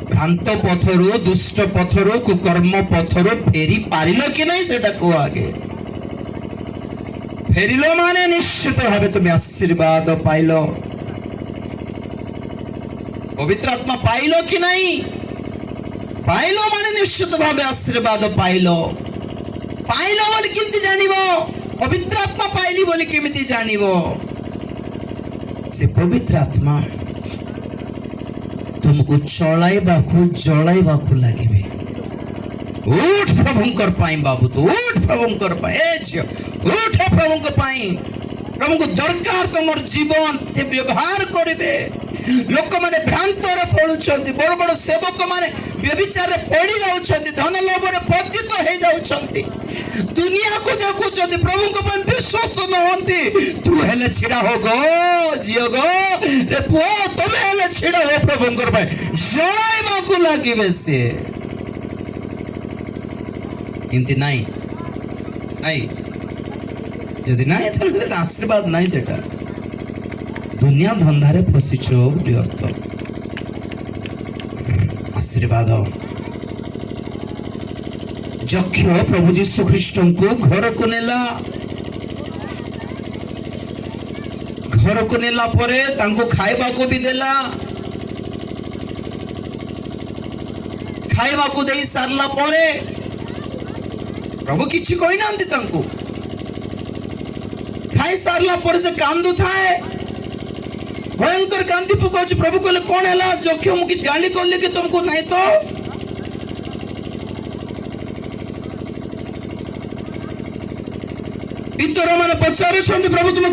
ଭ୍ରାନ୍ତ ପଥରୁ, ଦୁଷ୍ଟ ପଥରୁ, କୁକର୍ମ ପଥରୁ ଫେରି ପାରିଲ କି ନାହିଁ, ସେଟା କୁହ ଆଗେ। ଫେରିଲ ମାନେ ନିଶ୍ଚିତ ଭାବେ ତୁମେ ଆଶୀର୍ବାଦ ପାଇଲ। ପବିତ୍ର ଆତ୍ମା ପାଇଲ କି ନାହିଁ? ପାଇଲ ମାନେ ନିଶ୍ଚିତ ଭାବେ ଆଶୀର୍ବାଦ ପାଇଲ। ପାଇଲ ବୋଲି କେମିତି ଜାଣିବ? ପବିତ୍ର ଆତ୍ମା ପାଇଲି ବୋଲି କେମିତି ଜାଣିବ? ସେ ପବିତ୍ର ଆତ୍ମା ତୁମକୁ ଚଳାଇବାକୁ, ଜଳାଇବାକୁ ଲାଗିବେ। ଉଠ ପ୍ରଭୁଙ୍କର ପାଇଁ ବାବୁ, ତୁ ଉଠ ପ୍ରଭୁଙ୍କର ପାଇଁ। ଏ ଝିଅ, ଉଠ ପ୍ରଭୁଙ୍କ ପାଇଁ। ପ୍ରଭୁଙ୍କୁ ଦରକାର ତମର ଜୀବନ, ସେ ବ୍ୟବହାର କରିବେ। ଲୋକମାନେ ଭ୍ରାନ୍ତରେ ପଡୁଛନ୍ତି, ବଡ ବଡ ସେବକ ମାନେ ବ୍ୟଭିଚାରରେ ପଡି ଯାଉଛନ୍ତି, ଧନ ଲୋଭରେ ପତିତ ହେଇଯାଉଛନ୍ତି, ଦୁନିଆକୁ ଦେଖୁଛନ୍ତି, ପ୍ରଭୁଙ୍କ ପାଇଁ ବିଶ୍ୱସ୍ତ ନୁହନ୍ତି। ତୁ ହେଲେ ଛିଡା ହୋ ଗୋ ଝିଅ ଗୋ, ରେ ପୁଅ, ତମେ ହେଲେ ଛିଡା ହୋ ପ୍ରଭୁଙ୍କର ପାଇଁ। ଜଳାଇବାକୁ ଲାଗିବେ ସିଏ। ଏମିତି ନାଇଁ ନାଇଁ, ଯଦି ନାହିଁ ତାହେଲେ ଆଶୀର୍ବାଦ ନାହିଁ। ସେଟା ଦୁନିଆ ଧନ୍ଦାରେ ଫସିଛ ବୋଲି ଅର୍ଥ। ଆଶୀର୍ବାଦ। ଯକ୍ଷ ପ୍ରଭୁ ଯୀଶୁ ଖ୍ରୀଷ୍ଟଙ୍କୁ ଘରକୁ ନେଲା। ଘରକୁ ନେଲା ପରେ ତାଙ୍କୁ ଖାଇବାକୁ ବି ଦେଲା। ଖାଇବାକୁ ଦେଇ ସାରିଲା ପରେ ପ୍ରଭୁ କିଛି କହିନାହାନ୍ତି ତାଙ୍କୁ। ଖାଇ ସାରିଲା ପରେ ସେ କାନ୍ଦୁଥାଏ, ଭୟଙ୍କର କାନ୍ଦି ପକାଉଛି। ପ୍ରଭୁ କହିଲେ, କଣ ହେଲା ଯକ୍ଷ, ମୁଁ କିଛି ଗାଳି କଲି କି ତୁମକୁ? ନାହିଁ ତ। ପିତର ମାନେ ପଚାରୁଛନ୍ତି, ପ୍ରଭୁ ତୁମେ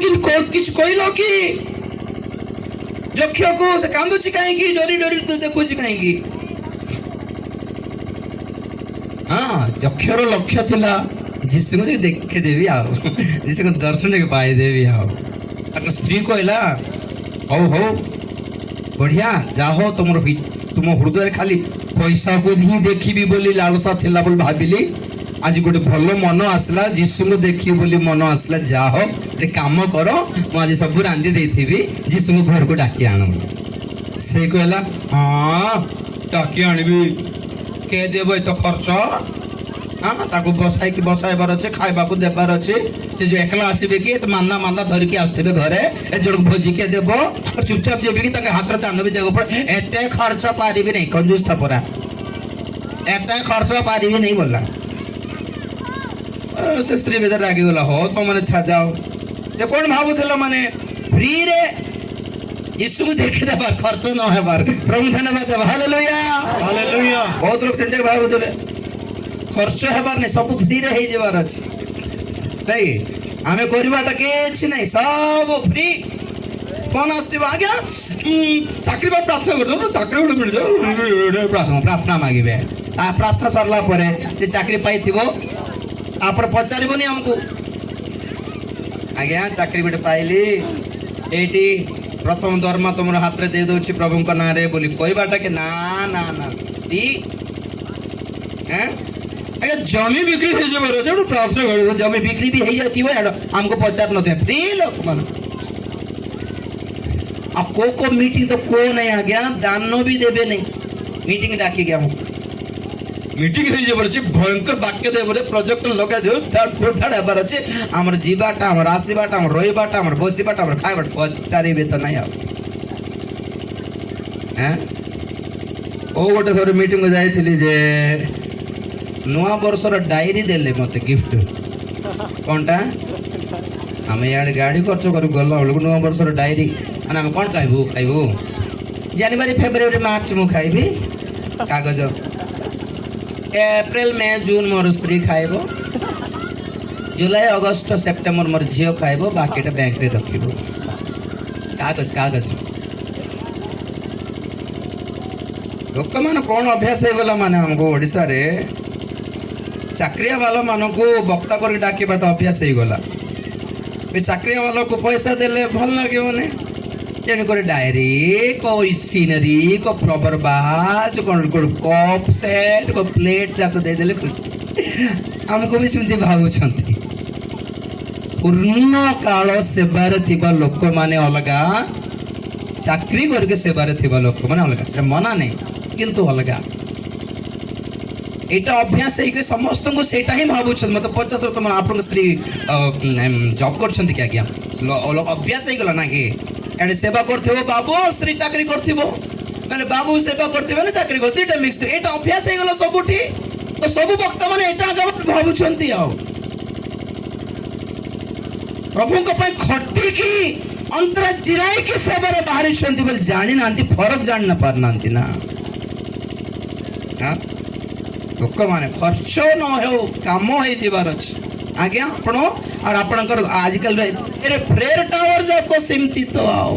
କିଛି କହିଲ କି ଯକ୍ଷକୁ? ସେ କାନ୍ଦୁଛି କାହିଁକି? ଡରି ଡରି ଦେଖୁଛି କାହିଁକି? ହଁ, ଯକ୍ଷର ଲକ୍ଷ୍ୟ ଥିଲା ଯୀଶୁଙ୍କୁ ଟିକେ ଦେଖିଦେବି ଆଉ ଯୀଶୁଙ୍କ ଦର୍ଶନ ଟିକେ ପାଇଦେବି। ଆଉ ତାଙ୍କ ସ୍ତ୍ରୀ କହିଲା, ହଉ ହଉ, ବଢିଆ, ଯାହା ହଉ ତମର ତୁମ ହୃଦୟରେ ଖାଲି ପଇସାକୁ ହିଁ ଦେଖିବି ବୋଲି ଲାଳସା ଥିଲା ବୋଲି ଭାବିଲି। ଆଜି ଗୋଟେ ଭଲ ମନ ଆସିଲା, ଯୀଶୁଙ୍କୁ ଦେଖିବି ବୋଲି ମନ ଆସିଲା। ଯାହା ହଉ, ଗୋଟେ କାମ କର, ମୁଁ ଆଜି ସବୁ ରାନ୍ଧି ଦେଇଥିବି, ଯୀଶୁଙ୍କୁ ଘରକୁ ଡାକି ଆଣ। ସେ କହିଲା, ହଁ, ଡାକି ଆଣିବି, କିଏ ଦେବ ଏତେ ଖର୍ଚ୍ଚ? ହଁ, ତାକୁ ବସାଇକି ବସାଇବାର ଅଛି, ଖାଇବାକୁ ଦେବାର ଅଛି। ସେ ଯୋଉ ଏକଲା ଆସିବେ କି, ଏତେ ମାନ୍ଦା ମାନ୍ଦା ଧରିକି ଆସୁଥିବେ ଘରେ, ଏ ଜଣକୁ ଭୋଜି କିଏ ଦେବ? ଚୁପଚାପ ଯିବେ କି ତାଙ୍କ ହାତରେ ଦାନ ବି ଦେବାକୁ ପଡ଼େ। ଏତେ ଖର୍ଚ୍ଚ ପାରିବି ନାହିଁ। କଞ୍ଜୁସ ପରା, ଏତେ ଖର୍ଚ୍ଚ ପାରିବି ନାହିଁ ବୋଲା। ସେ ସ୍ତ୍ରୀ ଭିତରେ ରାଗିଗଲା, ହଉ ତମମାନେ ଯାଅ। ସେ କଣ ଭାବୁଥିଲା ମାନେ ଫ୍ରିରେ ଯୀଶୁକୁ ଦେଖିଦେବାର, ଖର୍ଚ୍ଚ ନ ହେବାର। ପ୍ରଭୁ ଧନ୍ୟବାଦ ଦେବା। ହାଲେଲୁୟା। ହାଲେଲୁୟା। ବହୁତ ଲୋକ ସେମିତି ଭାବୁଥିବେ, ଖର୍ଚ୍ଚ ହେବାର ନାହିଁ, ସବୁ ଫ୍ରିରେ ହେଇଯିବାର ଅଛି। ନାଇଁ, ଆମେ କରିବାଟା କିଛି ନାହିଁ, ସବୁ ଫ୍ରି। ଫୋନ ଆସୁଥିବ, ଆଜ୍ଞା ଚାକିରି ପାଇଁ ପ୍ରାର୍ଥନା କରିଦେବୁ, ଚାକିରି ଗୋଟେ ମିଳିଯାଉ, ପ୍ରାର୍ଥନା ମାଗିବେ। ତା ପ୍ରାର୍ଥନା ସରିଲା ପରେ ସେ ଚାକିରି ପାଇଥିବ, ତାପରେ ପଚାରିବନି ଆମକୁ, ଆଜ୍ଞା ଚାକିରି ଗୋଟେ ପାଇଲି, ଏଇଠି ପ୍ରଥମ ଦରମା ତୁମର ହାତରେ ଦେଇ ଦଉଛି ପ୍ରଭୁଙ୍କ ନାଁରେ ବୋଲି କହିବାଟା କି? ନା ନା ନା, ଆଜ୍ଞା ଜମି ବିକ୍ରି ହେଇଯିବାର ଅଛି, ଗୋଟେ ପ୍ରାର୍ଥନା କରିବ। ଜମି ବିକ୍ରି ବି ହେଇଯାଇଥିବ, ଆମକୁ ପଚାରି ନଥିବେ। ଫ୍ରି ଲୋକମାନେ। ଆଉ କୋଉ କୋଉ ମିଟିଂ ତ କୋଉ ନାହିଁ ଆଜ୍ଞା, ଦାନ ବି ଦେବେ ନାହିଁ ମିଟିଂ ଡାକିକି ଆମକୁ। ମିଟିଂ ହେଇଯିବାର ଅଛି, ଭୟଙ୍କର ବାକ୍ୟ ଦେବରେ ପ୍ରୋଜେକ୍ଟର ଲଗାଇ ଦେବ, ଛାଡ଼ ହେବାର ଅଛି। ଆମର ଯିବାଟା, ଆମର ଆସିବାଟା, ଆମର ରହିବାଟା, ଆମର ବସିବାଟା, ଆମର ଖାଇବାଟା ପଚାରିବେ ତ ନାହିଁ ଆଉ। ହେଁ, କୋଉ ଗୋଟେ ଥର ମିଟିଂକୁ ଯାଇଥିଲି ଯେ ନୂଆ ବର୍ଷର ଡାଏରୀ ଦେଲେ ମୋତେ ଗିଫ୍ଟ। କ'ଣଟା? ଆମେ ଇଆଡ଼େ ଗାଡ଼ି ଖର୍ଚ୍ଚ କରି ଗଲା ବେଳକୁ ନୂଆ ବର୍ଷର ଡାଏରୀ, ମାନେ ଆମେ କ'ଣ ଖାଇବୁ? ଖାଇବୁ ଜାନୁଆରୀ, ଫେବୃଆରୀ, ମାର୍ଚ୍ଚ ମୁଁ ଖାଇବି କାଗଜ, ଏପ୍ରିଲ, ମେ, ଜୁନ୍ ମୋର ସ୍ତ୍ରୀ ଖାଇବ, ଜୁଲାଇ, ଅଗଷ୍ଟ, ସେପ୍ଟେମ୍ବର ମୋର ଝିଅ ଖାଇବ, ବାକିଟା ବ୍ୟାଙ୍କରେ ରଖିବ। କାଗଜ କାଗଜ। ଲୋକମାନେ କ'ଣ ଅଭ୍ୟାସ ହେଇଗଲା, ମାନେ ଆମକୁ ଓଡ଼ିଶାରେ ଚାକିରିଆ ବାଲାମାନଙ୍କୁ ବକ୍ତା କରିକି ଡାକିବାଟା ଅଭ୍ୟାସ ହେଇଗଲା। ଏ ଚାକିରିଆ ବାଲାକୁ ପଇସା ଦେଲେ ଭଲ ଲାଗିବନି, ତେଣୁକରି ଡାଏରୀ, କୋଉ ସିନେରୀ, କୋଉ ଫ୍ଲବର ବାଜ, କ'ଣ କପ୍ ସେଟ୍, କୋଉ ପ୍ଲେଟ୍ ଯାକ ଦେଇଦେଲେ ଖୁସି। ଆମକୁ ବି ସେମିତି ଭାବୁଛନ୍ତି। ପୂର୍ଣ୍ଣ କାଳ ସେବାରେ ଥିବା ଲୋକମାନେ ଅଲଗା, ଚାକିରି କରିକି ସେବାରେ ଥିବା ଲୋକମାନେ ଅଲଗା। ସେଟା ମନା ନାହିଁ, କିନ୍ତୁ ଅଲଗା। ଏଇଟା ଅଭ୍ୟାସ ହେଇକି ସମସ୍ତଙ୍କୁ ସେଇଟା ହିଁ ଭାବୁଛନ୍ତି। ମୋତେ ପଚାର, ତମ ଆପଣଙ୍କ ସ୍ତ୍ରୀ ଜବ୍ କରୁଛନ୍ତି କି ଆଜ୍ଞା? ଅଭ୍ୟାସ ହେଇଗଲା ନା କି? ଏଣେ ସେବା କରୁଥିବ ବାବୁ, ସ୍ତ୍ରୀ ଚାକିରି କରୁଥିବ, ମାନେ ବାବୁ ସେବା କରୁଥିବେ ନା ଚାକିରି କରୁଥିବେ, ଦୁଇଟା ମିକ୍ସ। ଏଇଟା ଅଭ୍ୟାସ ହେଇଗଲା ସବୁଠି। ତ ସବୁ ବକ୍ତାମାନେ ଏଇଟା ଭାବୁଛନ୍ତି। ଆଉ ପ୍ରଭୁଙ୍କ ପାଇଁ ଖଟିକି ଅନ୍ତର ଜିରାଇକି ସେବାରେ ବାହାରିଛନ୍ତି ବୋଲି ଜାଣିନାହାନ୍ତି, ଫରକ ଜାଣି ନ ପାରୁନାହାନ୍ତି ନା। ଲୋକମାନେ ଖର୍ଚ୍ଚ ନ ହେଉ, କାମ ହେଇଯିବାର ଅଛି ଆଜ୍ଞା। ଆପଣ ଆଉ ଆପଣଙ୍କର ଆଜିକାଲି ପ୍ରେୟର ଟାୱାର ଯାକ ସେମିତି ତ, ଆଉ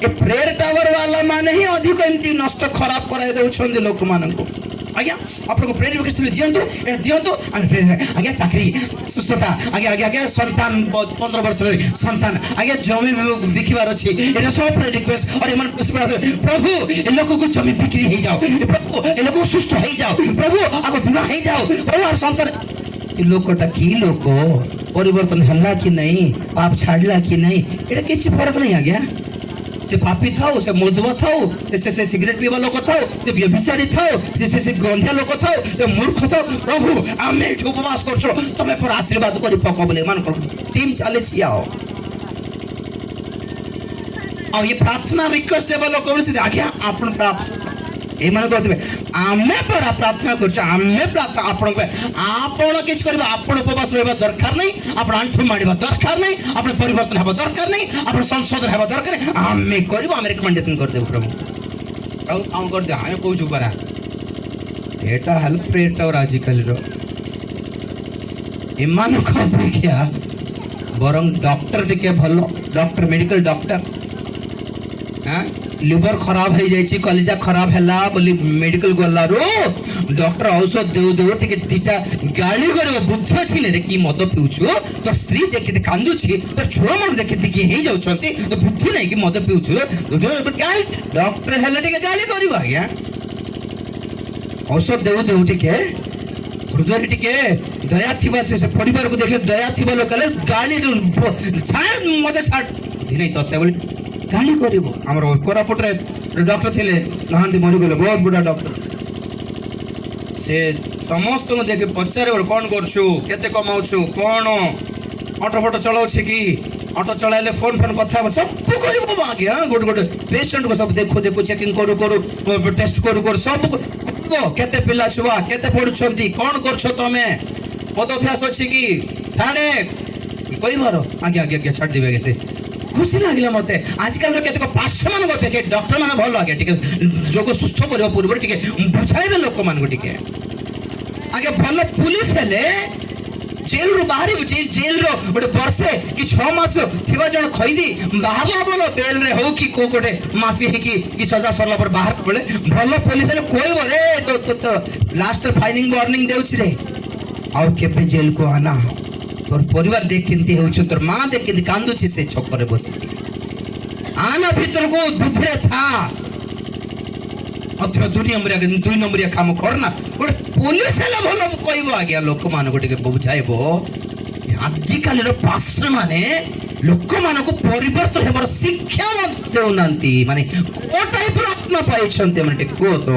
ଏ ପ୍ରେୟର ଟାୱାର ବାଲା ମାନେ ହିଁ ଅଧିକ ଏମିତି ନଷ୍ଟ ଖରାପ କରାଇ ଦେଉଛନ୍ତି ଲୋକମାନଙ୍କୁ। ଆଜ୍ଞା, ଆପଣଙ୍କୁ ପ୍ରେୟର ରିକ୍ୱେଷ୍ଟ ଦିଅନ୍ତୁ, ଏଇଟା ଦିଅନ୍ତୁ ଆଜ୍ଞା, ଚାକିରି, ସୁସ୍ଥତା ଆଜ୍ଞା, ଆଜ୍ଞା ଆଜ୍ଞା ସନ୍ତାନ, 15 ବର୍ଷରେ ସନ୍ତାନ ଆଜ୍ଞା, ଜମି ବିକିବାର ଅଛି, ଏଇଟା ସବୁ ପ୍ରେୟର ରିକ୍ୱେଷ୍ଟ। ଅରେ ଏମାନେ, ପ୍ରଭୁ ଏ ଲୋକକୁ ଜମି ବିକ୍ରି ହେଇଯାଉ, ପ୍ରଭୁ ଏ ଲୋକକୁ ସୁସ୍ଥ ହେଇଯାଉ, ପ୍ରଭୁ ଆଗ ବିବାହ ହେଇଯାଉ, ପ୍ରଭୁ ଆଉ ସନ୍ତାନ। ଏ ଲୋକଟା କି ଲୋକ, ପରିବର୍ତ୍ତନ ହେଲା କି ନାହିଁ, ପାପ ଛାଡ଼ିଲା କି ନାହିଁ, ଏଇଟା କିଛି ଫରକ ନାହିଁ ଆଜ୍ଞା। ସେ ପାପି ଥାଉ, ସେ ମଦୁଆ ଥାଉ, ସେ ସେ ସେ ସିଗାରେଟ୍ ପିଇବା ଲୋକ ଥାଉ, ସେ ବ୍ୟଭିଚାରୀ ଥାଉ, ସେ ସେ ସେ ଗନ୍ଧିଆ ଲୋକ ଥାଉ, ସେ ମୂର୍ଖ ଥାଉ, ପ୍ରଭୁ ଆମେ ଏଠି ଉପବାସ କରୁଛୁ, ତମେ ପୁରା ଆଶୀର୍ବାଦ କରି ପକ ବୋଲି ଏମାନଙ୍କର ଟିମ୍ ଚାଲିଛି। ଆଉ ଆଉ ଏ ପ୍ରାର୍ଥନା ରିକ୍ୱେଷ୍ଟ ଦେବା ଲୋକ ବୋଲି, ଆଜ୍ଞା ଆପଣ ପ୍ରାର୍ଥନା ଏମାନେ କହୁଥିବେ, ଆମେ ପରା ପ୍ରାର୍ଥନା କରୁଛୁ, ଆମେ ପ୍ରାର୍ଥନା ଆପଣଙ୍କ ପାଇଁ, ଆପଣ କିଛି କରିବେ, ଆପଣ ଉପବାସ ରହିବା ଦରକାର ନାହିଁ, ଆପଣ ଆଣ୍ଠୁ ମାଡ଼ିବା ଦରକାର ନାହିଁ, ଆପଣ ପରିବର୍ତ୍ତନ ହେବା ଦରକାର ନାହିଁ, ଆପଣ ସଂଶୋଧନ ହେବା ଦରକାର ନାହିଁ, ଆମେ କରିବୁ, ଆମେ ରେକମେଣ୍ଡେସନ କରିଦେବୁ ପ୍ରଭୁ, ଆଉ କାମ କରିଦେବୁ, ଆମେ କହୁଛୁ ପରା। ଏଇଟା ହେଲା ପ୍ରେୟର ଟାୱାର ଆଜିକାଲିର। ଏମାନଙ୍କ ଅପେକ୍ଷା ବରଂ ଡକ୍ଟର ଟିକେ ଭଲ, ଡକ୍ଟର, ମେଡିକାଲ ଡକ୍ଟର। ହଁ, ଲିଭର ଖରାପ ହେଇଯାଇଛି, କଲିଜା ଖରାପ ହେଲା ବୋଲି ମେଡିକାଲ ଗଲାରୁ ଡକ୍ଟର ଔଷଧ ଦେଉ ଦେଉ ଟିକେ ଦିଟା ଗାଳି କରିବ, ବୁଦ୍ଧି ଅଛି ରେ, କି ମଦ ପିଉଛୁ, ତୋର ସ୍ତ୍ରୀ ଦେଖି କାନ୍ଦୁଛି, ତୋର ଛୁଆମାନଙ୍କୁ ଦେଖି ଦେଖି ହେଇଯାଉଛନ୍ତି, ତୋ ବୁଦ୍ଧି ନାହିଁ କି ମଦ ପିଉଛୁ? ଗାଳି, ଡକ୍ଟର ହେଲେ ଟିକେ ଗାଳି କରିବ ଆଜ୍ଞା। ଔଷଧ ଦେଉ ଦେଉ ଟିକେ ହୃଦୟରେ ଟିକେ ଦୟା ଥିବା, ସେ ପରିବାରକୁ ଦେଖିଲେ ଦୟା ଥିବା ଲୋକ ହେଲେ ଗାଳି, ଛାଡ଼ ମଦ ଛାଡ଼, ବୁଦ୍ଧି ନାହିଁ ତତେ ବୋଲି ଗାଳି କରିବ। ଆମର କୋରାପୁଟରେ ଡକ୍ଟର ଥିଲେ, ନାହାନ୍ତି, ମରିଗଲେ, ବହୁତ ବୁଢ଼ା ଡକ୍ଟର। ସେ ସମସ୍ତଙ୍କୁ ଦେଖି ପଚାରିବ, କ'ଣ କରୁଛୁ, କେତେ କମାଉଛୁ, କ'ଣ ଅଟୋ ଫଟୋ ଚଳାଉଛି କି, ଅଟୋ ଚଳାଇଲେ ଫୋନ୍ ଫୋନ୍ କଥା ହେବ, ସବୁ କହିବ ଆଜ୍ଞା। ଗୋଟେ ଗୋଟେ ପେସେଣ୍ଟକୁ ସବୁ ଦେଖୁ ଦେଖୁ, ଚେକିଂ କରୁ କରୁ, ଟେଷ୍ଟ କରୁ କରୁ ସବୁ କହିବ, କେତେ ପିଲା ଛୁଆ, କେତେ ପଢୁଛନ୍ତି, କ'ଣ କରୁଛ ତମେ, ମଦ ଅଭ୍ୟାସ ଅଛି କି, ଛାଡ଼େ କହିବାର ଆଜ୍ଞା। ଆଜ୍ଞା ଆଜ୍ଞା ଛାଡ଼ିଦେବେ ଆଜ୍ଞା। ସେ ଖୁସି ଲାଗିଲା ମତେ। ଆଜିକାଲିର କେତେକ ପାଷ୍ଟରମାନଙ୍କ ଅପେକ୍ଷା ଡକ୍ଟର ମାନେ ଭଲ ଆଜ୍ଞା। ଟିକେ ରୋଗ ସୁସ୍ଥ କରିବା ପୂର୍ବରୁ ଟିକେ ବୁଝାଇବେ ଲୋକମାନଙ୍କୁ ଟିକେ ଆଜ୍ଞା। ଭଲ ପୁଲିସ ହେଲେ ଜେଲରୁ ବାହାରିବୁ, ଜେଲର ଗୋଟେ ବର୍ଷେ କି 6 ମାସ ଥିବା ଜଣେ ଖଇଦି ବାହାରିଲା ଭଲ ବେଲରେ ହଉ କି କୋଉ ଗୋଟେ ମାଫି ହେଇକି କି ସଜା ସରିଲା ପରେ ବାହାର ବେଳେ, ଭଲ ପୋଲିସ ହେଲେ କହିବ, ରେ ତୋ ଲାଷ୍ଟ ଫାଇନିଂ ୱାର୍ଣ୍ଣିଂ ଦେଉଛି ରେ, ଆଉ କେବେ ଜେଲକୁ ଆନା, ତୋର ପରିବାର ଦେଖ କେମିତି ହେଉଛି, ତୋର ମା ଦେଖ କେମିତି କାନ୍ଦୁଛି ସେ ଛକରେ ବସିକି, ଆନା ଭିତରକୁ, ବୁଦ୍ଧିରେ ଥା, ଅଥବା 2 ନମ୍ବରିଆ କାମ କରନା। ଗୋଟେ ପୋଲିସ ହେଲେ ଭଲ କହିବ ଆଜ୍ଞା, ଲୋକମାନଙ୍କୁ ଟିକେ ବୁଝାଇବ। ଆଜିକାଲିର ପାଷ୍ଟର ମାନେ ଲୋକମାନଙ୍କୁ ପରିବର୍ତ୍ତନ ହେବାର ଶିକ୍ଷା ଦେଉନାହାନ୍ତି। ମାନେ କୋଉ ଟାଇପର ଆତ୍ମା ପାଇଛନ୍ତି ମାନେ ଟିକେ କୁହ ତ।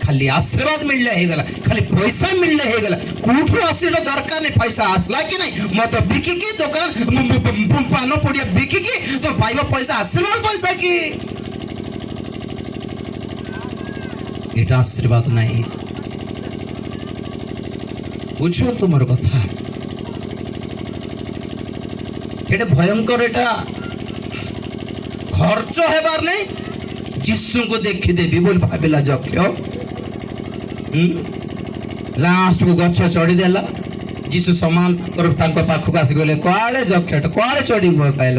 ଖାଲି ଆଶୀର୍ବାଦ ମିଳିଲେ ହେଇଗଲା, ଖାଲି ପଇସା ମିଳିଲେ ହେଇଗଲା। କୋଉଠୁ ଆସିଲା ଦରକାର ନାହିଁ। ପଇସା ଆସିଲା କି ନାହିଁ, ମଦ ବିକିକି, ଦୋକାନ ପାନ ପଡ଼ିଆ ବିକିକି ତ ପାଇବ ପଇସା, ଆଶୀର୍ବାଦ ପଇସା କି? ଏଇଟା ଆଶୀର୍ବାଦ ନାହିଁ। ବୁଝନ୍ତୁ ମୋର କଥା, ଏଟା ଭୟଙ୍କର। ଏଟା ଖର୍ଚ୍ଚ ହେବାର ନାହିଁ, ଯୀଶୁଙ୍କୁ ଦେଖିଦେବି ବୋଲି ଭାବିଲା ଯକ୍ଷ। ଲାଷ୍ଟକୁ ଗଛ ଚଢିଦେଲା। ଯୀଶୁ ସମାନ ତାଙ୍କ ପାଖକୁ ଆସିଗଲେ। କୁଆଡ଼େ ଯକ୍ଷଟା, କୁଆଡ଼େ ଚଢିବ ପାଇଲ?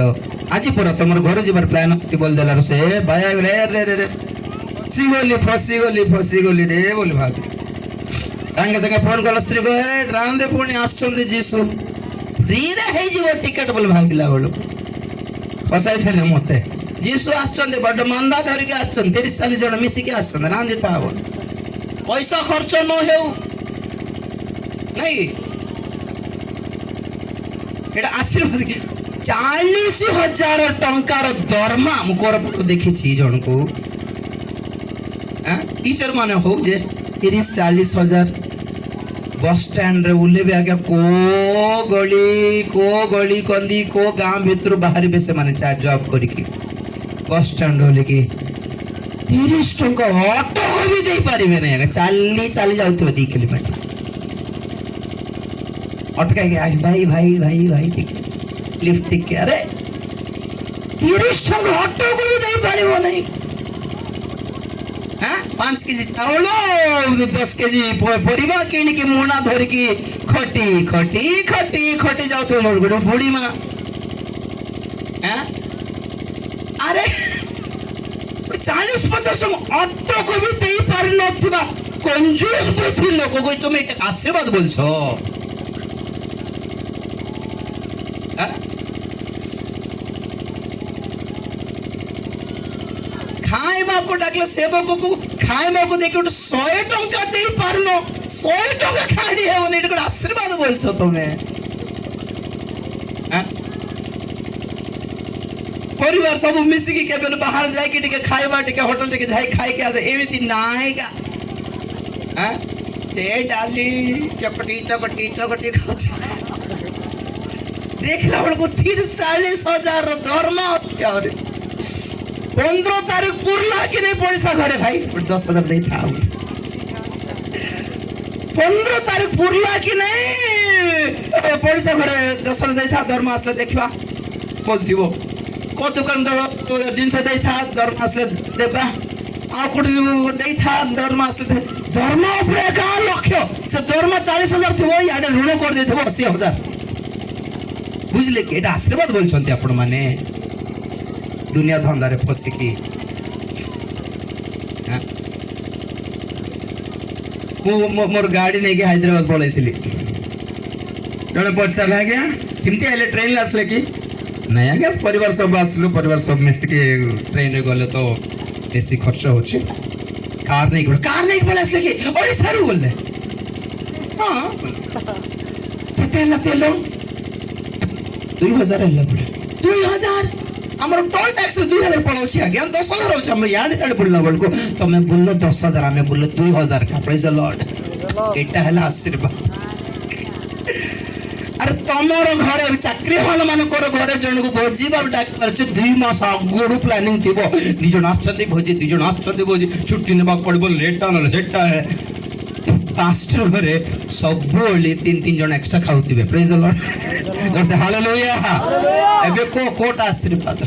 ଆଜି ପୁରା ତମର ଘରେ ଯିବାର ପ୍ଲାନ୍ ଅଛି ବୋଲି ଦେଲାରୁ ସେ ଭାଇ ରେ ରେ ରେ ରେ, ଫସିଗଲି ଫସିଗଲି ଫସିଗଲି ରେ ବୋଲି ଭାବି ସାଙ୍ଗେ ସାଙ୍ଗେ ଫୋନ କଲା ସ୍ତ୍ରୀ, ଏ ରାନ୍ଧେ, ପୁଣି ଆସୁଛନ୍ତି ଯୀଶୁ, ଫ୍ରିରେ ହେଇଯିବ ଟିକେଟ ବୋଲି ଭାବିଲା ବେଳକୁ ଫସାଇଥିଲେ ମତେ। ଯୀଶୁ ଆସିଛନ୍ତି, ବଡ ମାନ୍ଦା ଧରିକି ଆସିଛନ୍ତି, 30-40 ଜଣ ମିଶିକି ଆସିଛନ୍ତି, ରାନ୍ଧିତା ହବ, ପଇସା ଖର୍ଚ୍ଚ ନ ହେଉ। ନାଇଁ, ଏଇଟା ଆଶୀର୍ବାଦ। 40,000 ଟଙ୍କାର ଦରମା ମୁଁ କୋରାପୁଟ ଦେଖିଛି ଜଣକୁ, ଟିଚର ମାନେ ହଉ ଯେ 30-40 ହଜାର, ବସ୍ ଷ୍ଟାଣ୍ଡରେ ଓହ୍ଲେଇବେ ଆଜ୍ଞା, କୋ ଗଳି କୋ ଗଳି କନ୍ଦି କୋ ଗାଁ ଭିତରୁ ବାହାରିବେ ସେମାନେ ଜବ୍ କରିକି। ବସ୍ ଷ୍ଟାଣ୍ଡ ଓହ୍ଲେଇକି 30 ଟଙ୍କା ଅଟୋ ବି ଦେଇପାରିବେ ନାହିଁ ଆଜ୍ଞା, ଚାଲି ଚାଲି ଯାଉଥିବେ 2 କିଲୋମିଟର। ଅଟକାଇକି, ଭାଇ ଭାଇ ଭାଇ ଭାଇ, ଟିକେ ଲିଫ୍ଟ ଟିକେ। ଆରେ 30 ଟଙ୍କା ଅଟୋକୁ ବି ଦେଇପାରିବ ନାହିଁ? 5 କେଜି ଚାଉଳ, 10 କେଜି ପରିବା କିଣିକି ମୁଣା ଧରିକି ଖଟି ଖଟି ଖଟି ଖଟି ଯାଉଥିବ ଗୋଟେ ବୁଢୀ ମା। ଆରେ 40-50 ଟଙ୍କା ଅଟୋକୁ ବି ଦେଇପାରିନଥିବା କଞ୍ଜୁସ ବୁଦ୍ଧି ଲୋକକୁ ତୁମେ ଆଶୀର୍ବାଦ ବୋଲଛ? ଖାଇବାକୁ ଡାକିଲେ ସେବକକୁ ଖାଇବାକୁ ଦେଇକି ଗୋଟେ 100 ଟଙ୍କା ଦେଇପାରୁନ, 100 ଟଙ୍କା ଖାଇ ହେଉନି, ଏଇଟା ଗୋଟେ ଆଶୀର୍ବାଦ ବୋଲଛ ତମେ? ପରିବାର ସବୁ ମିଶିକି କେବେ ବାହାରେ ଯାଇକି ଟିକେ ଖାଇବା, ଟିକେ ହୋଟେଲ ଟିକେ ଯାଇ ଖାଇକି ଆସ, ଏମିତି ନାଇଁ। ସେ ଡାଲି ଚକଟି ଚକଟି ଚକଟି ଖାଉଛି। ଦେଖିଲା ବେଳକୁ 30-40 ହଜାର ଦରମା, ଆହୁରି 15 ତାରିଖ ପୁରିଲା କି ନାଇଁ, ପଇସା ଘରେ, ଭାଇ 10,000 ଦେଇଥା। 15 ତାରିଖ ପୁରିଲା କି ନାଇଁ, ପଇସା ଘରେ 10,000 ଦେଇଥା, ଦରମା ଆସିଲେ ଦେଖିବା ବୋଲଥିବ। କୋଉ ଦୋକାନ ଜିନିଷ ଦେଇଥା, ଦରମା ଆସିଲେ ଦେବା। ଆଉ କୋଉଠି ଦେଇଥା, ଦରମା ଆସିଲେ। ଦରମା ଉପରେ ଏକା ଲକ୍ଷ୍ୟ। ସେ ଦରମା 40,000 ଥିବ, ଇଆଡ଼େ ଋଣ କରିଦେଇଥିବ 80,000। ବୁଝିଲେ କି? ଏଇଟା ଆଶୀର୍ବାଦ ବୋଲୁଛନ୍ତି ଆପଣମାନେ? ଦୁନିଆ ଧନ୍ଦାରେ ଫସିକି। ମୁଁ ମୋର ଗାଡ଼ି ନେଇକି ହାଇଦ୍ରାବାଦ ପଳେଇଥିଲି। ଜଣେ ପଚାରିଲା, ଆଜ୍ଞା କେମିତି ଆଇଲେ, ଟ୍ରେନରେ ଆସିଲେ କି? ନାଇଁ ଆଜ୍ଞା, ପରିବାର ସବୁ ଆସିଲୁ, ପରିବାର ସବୁ ମିଶିକି। ଟ୍ରେନରେ ଗଲେ ତ ବେଶୀ ଖର୍ଚ୍ଚ ହେଉଛି, କାର୍ ନେଇକି। କାର୍ ନେଇକି ପଳେଇ ଆସିଲେ କି ଓଡ଼ିଶାରୁ ବୋଲେ? ହଁ। କେତେ ହେଲା ତେଲ? 2,000 ହେଲା ବୋଲେ। 2,000? ଆମର ଟୋଲ୍ ଟ୍ୟାକ୍ସ 2,000 ପଳାଉଛି ଆଜ୍ଞା, 10,000 ହେଉଛି ଆମର ଇଆଡ଼େ ସିଆଡ଼େ ବୁଲିଲା ବେଳକୁ। ତମେ ବୁଲିଲ 10,000, ଆମେ ବୁଲିଲେ 2,000। ପ୍ରେଜ୍ ଲର୍ଡ। ଏଇଟା ହେଲା ଆଶୀର୍ବାଦ। ଆରେ ତମର ଘରେ ଚାକିରି ବାଲା ମାନଙ୍କର ଘରେ ଜଣକୁ ଭୋଜି ବା ଡାକିପାରୁଛି, 2 ମାସ ଆଗରୁ ପ୍ଲାନିଂ ଥିବ, 2 ଜଣ ଆସିଛନ୍ତି ଭୋଜି, 2 ଜଣ ଆସିଛନ୍ତି ଭୋଜି, ଛୁଟି ନେବାକୁ ପଡ଼ିବ, ଲେଟ୍ଟା ନହେଲେ ସେଟା। ପାଷ୍ଟର ଘରେ ସବୁବେଳେ 3-3 ଜଣ ଏକ୍ସଟ୍ରା ଖାଉଥିବେ। ପ୍ରେଜ୍ ଲର୍ଡ, ହାଲେଲୁୟା। ଏବେ କୋଉଟା ଆଶୀର୍ବାଦ?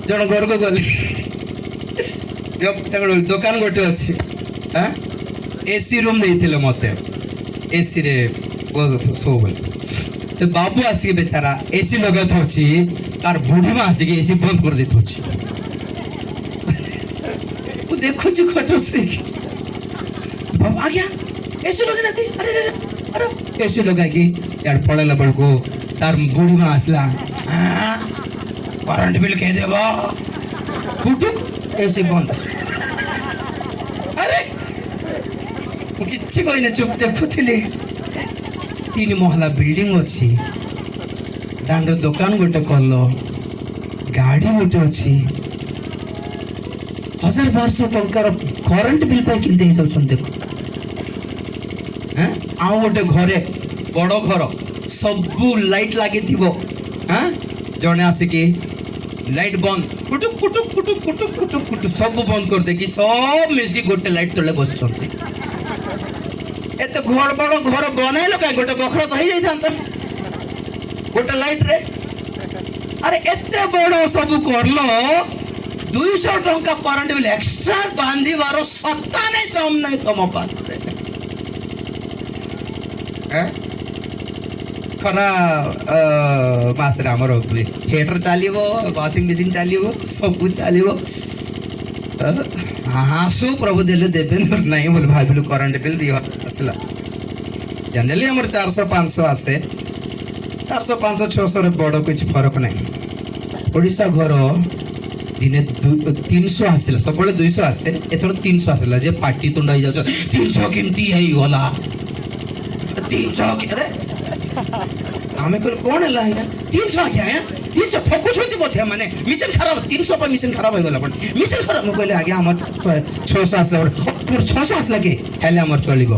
ଜଣ ଘରକୁ ଗଲି, ଦୋକାନ ଗୋଟେ ଅଛି, ଏସି ରୁମ୍ ଦେଇଥିଲେ ମତେ, ଏସିରେ ଶୋ ବୋଲି। ସେ ବାବୁ ଆସିକି ବେଚାରା ଏସି ଲଗାଇଥାଉଛି, ତାର ବୁଢୀମା ଆସିକି ଏସି ବନ୍ଦ କରିଦେଇଥାଉଛି। ମୁଁ ଦେଖୁଛି ଖଟ ଶୋଇକି, ବାବୁ ଆଜ୍ଞା ଏସି ଲଗେଇନାହାନ୍ତି? ଆରେ ଆରେ, ଏସି ଲଗାଇକି ଇଆଡ଼େ ପଳେଇଲା ବେଳକୁ ତାର ବୁଢୀମା ଆସିଲା, କରେଣ୍ଟ ବିଲ୍ କିଏ ଦେବ? ବୁଟୁକ ଏସି ବନ୍ଦ। ଆରେ ମୁଁ କିଛି କହିନି, ଚୁପ୍ ଦେଖୁଥିଲି। 3 ମହଲା ବିଲ୍ଡିଂ ଅଛି, ଦାଣ୍ଡ ଦୋକାନ ଗୋଟେ କଲ, ଗାଡ଼ି ଗୋଟେ ଅଛି। 1000-1200 ଟଙ୍କାର କରେଣ୍ଟ ବିଲ୍ ପାଇଁ କେମିତି ହେଇଯାଉଛନ୍ତି ଦେଖ। ଆଉ ଗୋଟେ ଘରେ, ବଡ଼ ଘର, ସବୁ ଲାଇଟ୍ ଲାଗିଥିବ, ହଁ, ଜଣେ ଆସିକି ଲାଇଟ୍ ବନ୍ଦ, କୁଟୁକ କୁଟୁକ କୁଟୁକ କୁଟୁକ କୁଟୁକ କୁଟୁକ ସବୁ ବନ୍ଦ କରିଦେଇକି ସବୁ ମିଶିକି ଗୋଟେ ଲାଇଟ୍ ତଳେ ବସିଛନ୍ତି। ଏତେ ଘର, ବଡ଼ ଘର ବନାଇଲ କାଇଁ? ଗୋଟେ ବଖରା ତ ହେଇଯାଇଥାନ୍ତା ଗୋଟେ ଲାଇଟ୍ରେ। ଆରେ, ଏତେ ବଡ଼ ସବୁ କଲ, 200 ଟଙ୍କା କରେଣ୍ଟ ବିଲ୍ ଏକ୍ସଟ୍ରା ବାନ୍ଧିବାର ସତ୍ତା ନାହିଁ, ଦମ ନାହିଁ ତମ ପାଖରେ। ଖରା ମାସରେ ଆମର ହିଟର ଚାଲିବ, ୱାସିଂ ମେସିନ୍ ଚାଲିବ, ସବୁ ଚାଲିବ। ଆସୁ, ପ୍ରଭୁ ଦେଲେ ଦେବେ, ନହେଲେ ନାହିଁ ବୋଲି ଭାବିଲୁ। କରେଣ୍ଟ ବିଲ୍ 2000 ଆସିଲା। ଜେନେରାଲି ଆମର 400-500 ଆସେ। 400, 500, 600ରେ ବଡ଼ କିଛି ଫରକ ନାହିଁ। ଓଡ଼ିଶା ଘର ଦିନେ 300 ଆସିଲା। ସବୁବେଳେ 200 ଆସେ, ଏଥର 300 ଆସିଲା ଯେ ପାଟି ତୁଣ୍ଡ ହେଇଯାଉଛ। 300 କେମିତି ହେଇଗଲା? 300? ଆରେ, ଆମେ କହିଲୁ, କ'ଣ ହେଲା ଆଜ୍ଞା? 300 ଆଜ୍ଞା, ଆଜ୍ଞା 300। ଠକୁଛନ୍ତି ବୋଧେ ମାନେ, ମିଶିନ୍ ଖରାପ। 300 ପାଇଁ ମିଶିନ୍ ଖରାପ ହେଇଗଲା ଆପଣ? ମିଶିନ୍ ଖରାପ। ମୁଁ କହିଲି, ଆଜ୍ଞା, ଆମର 600 ଆସିଲା ପରେ। ତୁମର 600 ଆସିଲା କି? ହେଲେ ଆମର ଚଳିବ।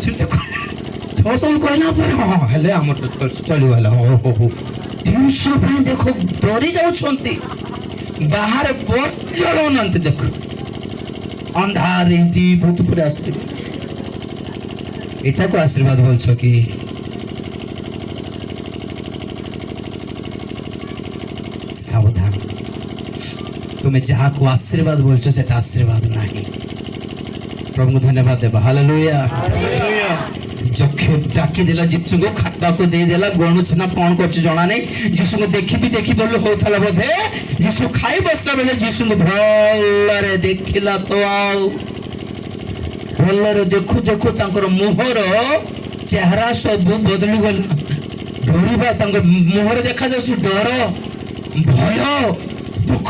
ସେମିତି 600 କହିଲା ପରେ, ହଁ, ହେଲେ ଆମର ଚଳିବ। ହେଲା, ହଉ ହଉ ହଉ। 300 ପାଇଁ ଦେଖ ଡରି ଯାଉଛନ୍ତି, ବାହାରେ ବଲ୍ ଜଳାଉନାହାନ୍ତି। ଦେଖ, ଅନ୍ଧାର ଏମିତି ଭୂତ ପରେ ଆସୁଥିବେ। ଏଟାକୁ ଆଶୀର୍ବାଦ ବଲଛ କି? ସାବଧାନ। ତୁମେ ଯାହାକୁ ଆଶୀର୍ବାଦ ବୋଲଛ, ସେଟା ଆଶୀର୍ବାଦ ନାହିଁ। ପ୍ରଭୁଙ୍କୁ ଧନ୍ୟବାଦ ଦେବା। ହାଲେଲୁୟା। ଯକ୍ଷ ଡାକିଦେଲା ଯୀଶୁଙ୍କୁ, ଖାଇବାକୁ ଦେଇଦେଲା। ଗଣୁଛି ନା କଣ କରୁଛି ଜଣା ନାହିଁ। ଯୀଶୁଙ୍କୁ ଦେଖିବି ଦେଖିବି ବୋଲି ହଉଥିଲା ବୋଧେ। ଯୀଶୁ ଖାଇ ବସିଲା ବେଳେ ଯୀଶୁଙ୍କୁ ଭଲରେ ଦେଖିଲା ତ, ଆଉ ଭଲରେ ଦେଖୁ ଦେଖୁ ତାଙ୍କର ମୁହଁର ଚେହେରା ସବୁ ବଦଳିଗଲା। ଡରିବା ତାଙ୍କ ମୁହଁରେ ଦେଖାଯାଉଛି, ଡର, ଭୟ, ଦୁଃଖ,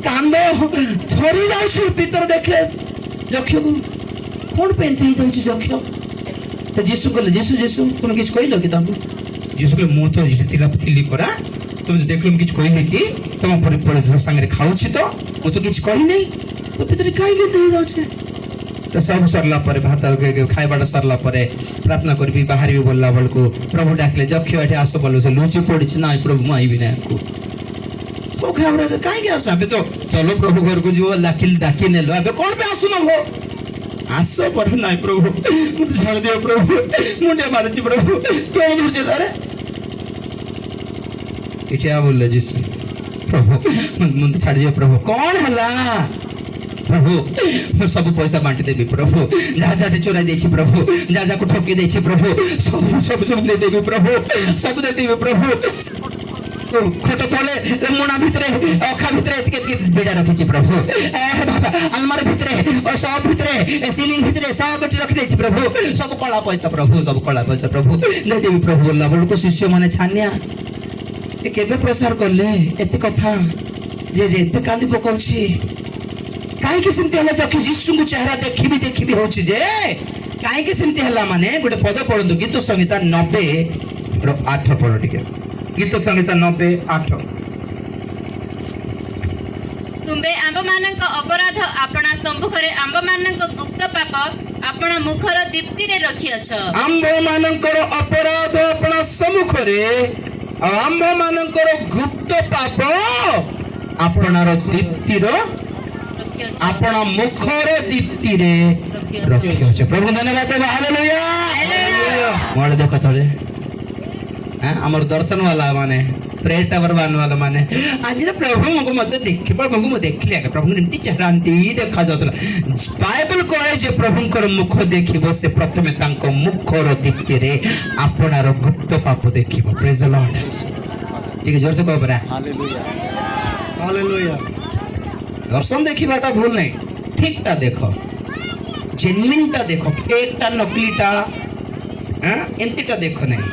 କାନ୍ଦ, ଥରି ଯାଉଛି ଭିତରେ। ଦେଖିଲେ ଯକ୍ଷକୁ, କଣ ପାଇଁ ଏମିତି ହେଇଯାଉଛି ଯକ୍ଷ? ତ ଯୀଶୁ କହିଲେ, ଯୀଶୁ, ଯୀଶୁ, ତୁମେ କିଛି କହିଲ କି ତାଙ୍କୁ? ଯୀଶୁ କହିଲେ, ମୁଁ ତ ଏଠି ଥିଲି ପରା, ତୁମେ ତ ଦେଖିଲ, ମୁଁ କିଛି କହିଲି କି? ତମ ପରି ସାଙ୍ଗରେ ଖାଉଛି ତ, ମୁଁ ତ କିଛି କହିନି। ତ ଭିତରେ କାହିଁକି ଏମିତି ହେଇଯାଉଛି? ତ ସବୁ ସରିଲା ପରେ, ଭାତ ଖାଇବାଟା ସରିଲା ପରେ ପ୍ରାର୍ଥନା କରିବି ବାହାରିବି ବୋଲିଲା ବେଳକୁ ପ୍ରଭୁ ଡାକିଲେ, ଯକ୍ଷ, ଏଠି ଆସ ବୋଲୁ। ସେ ଲୁଚି ପଡ଼ିଛି। ନାଇଁ ପ୍ରଭୁ, ମୁଁ ଆଇବି ନା। ଆକୁ ସବୁ ଖାଇବା, କାହିଁକି ଆସ? ଏବେ ତ ଚଲ, ପ୍ରଭୁ ଘରକୁ ଯିବ, ଡାକି ଡାକି ନେଲ, ଏବେ କଣ ପାଇଁ ଆସୁନ ହୋ? ଆସ ପରେ। ନାଇଁ ପ୍ରଭୁ, ମୋତେ ଛାଡ଼ି ଦିଅ ପ୍ରଭୁ, ମୁଣ୍ଡିଆ ମାରୁଛି ପ୍ରଭୁ, କଣ ଧରୁଛି। ଆରେ, ଏଠି ଆ ବୋଲିଲେ ଯୀଶୁ। ପ୍ରଭୁ, ମୋତେ ଛାଡ଼ିଦିଅ ପ୍ରଭୁ। କଣ ହେଲା? ପ୍ରଭୁ, ମୁଁ ସବୁ ପଇସା ବାଣ୍ଟି ଦେବି ପ୍ରଭୁ। ଯାହା ଯାହା ଚୋରାଇ ଦେଇଛି ପ୍ରଭୁ, ଯାହା ଯାହାକୁ ଠକି ଦେଇଛି ପ୍ରଭୁ, ସବୁ ସବୁ ସବୁ ଦେଇଦେବି ପ୍ରଭୁ, ସବୁ ଦେଇଦେବି ପ୍ରଭୁ। ଖଟ ତଳେ ମୁଣା ଭିତରେ, ଅଖା ଭିତରେ ଏତିକି ଏତିକି ବିଡ଼ା ରଖିଛି ପ୍ରଭୁ। ଏ ବାବା, ଆଲମାରି ଭିତରେ, ସବୁ ଭିତରେ, ସିଲିଂ ଭିତରେ ସବୁ ରଖିଦେଇଛି ପ୍ରଭୁ। ସବୁ କଳା ପଇସା ପ୍ରଭୁ, ସବୁ କଳା ପଇସା ପ୍ରଭୁ, ଦେଇଦେବି ପ୍ରଭୁ ବୋଲିଲା ବେଳକୁ ଶିଷ୍ୟମାନେ ଛାନିଆ। ଏ କେବେ ପ୍ରଚାର କଲେ ଏତେ କଥା ଯେ ଏତେ କାନ୍ଦି ପକାଉଛି? କାହିଁକି ସେମିତି ହେଲା? ଯକ୍ଷ ଯୀଶୁଙ୍କୁ ଚେହେରା ଦେଖିବି ଦେଖିବି ହଉଛି ଯେ କାହିଁକି ସେମିତି ହେଲା? ମାନେ ଗୋଟେ ପଦ ପଢନ୍ତୁ, ଗୀତ ସଂହିତା 90ର 8 ପଢ ଟିକେ। ଗୀତ ସଂହିତା 90:8। ତୁମ୍ଭେ ଆମ୍ଭମାନଙ୍କ ଅପରାଧ ଆପଣା ସମ୍ମୁଖରେ, ଆମ୍ଭମାନଙ୍କ ଗୁପ୍ତ ପାପ ଆପଣା ମୁଖର ଦୀପ୍ତିରେ ରଖିଅଛ। ଆମ୍ଭ ମାନଙ୍କର ଅପରାଧ ଆପଣା ସମ୍ମୁଖରେ ଆଉ ଆମ୍ଭ ମାନଙ୍କର ଗୁପ୍ତ ପାପ ଆପଣାର ଦୀପ୍ତିର ରଖିଅଛ। ଆପଣା ମୁଖର ଦୀପ୍ତିରେ ରଖିଅଛ। ପ୍ରଭୁ ଧନ୍ୟବାଦ ଦେବା। ହାଲେଲୁୟା। ମୋଟେ ଦେଖ ଥରେ। ଆମର ଦର୍ଶନ ବାଲା ମାନେ, ପ୍ରେୟର ଟାୱାର ବାଲା ମାନେ, ଆଜିର ପ୍ରଭୁଙ୍କୁ ମତେ ଦେଖି, ପ୍ରଭୁଙ୍କୁ ମୁଁ ଦେଖିଲି ଆଜ୍ଞା, ପ୍ରଭୁଙ୍କୁ ଏମିତି ଚେହେରା ଏମିତି ଦେଖାଯାଉଥିଲା। ବାଇବଲ କହେ ଯେ ପ୍ରଭୁଙ୍କର ମୁଖ ଦେଖିବ, ସେ ପ୍ରଥମେ ତାଙ୍କ ମୁଖର ଦୀପ୍ତିରେ ଆପଣାର ଗୁପ୍ତ ପାପ ଦେଖିବ। Praise Lord. ଟିକେ ଜୋରସେ କହ ପରା। ହାଲେଲୁୟା। ଦର୍ଶନ ଦେଖିବାଟା ଭୁଲ ନାହିଁ। ଠିକଟା ଦେଖ, ଜେନୁଇନଟା ଦେଖ, ଫେକଟା, ନକଲିଟା, ଏମିତିଟା ଦେଖ ନାହିଁ।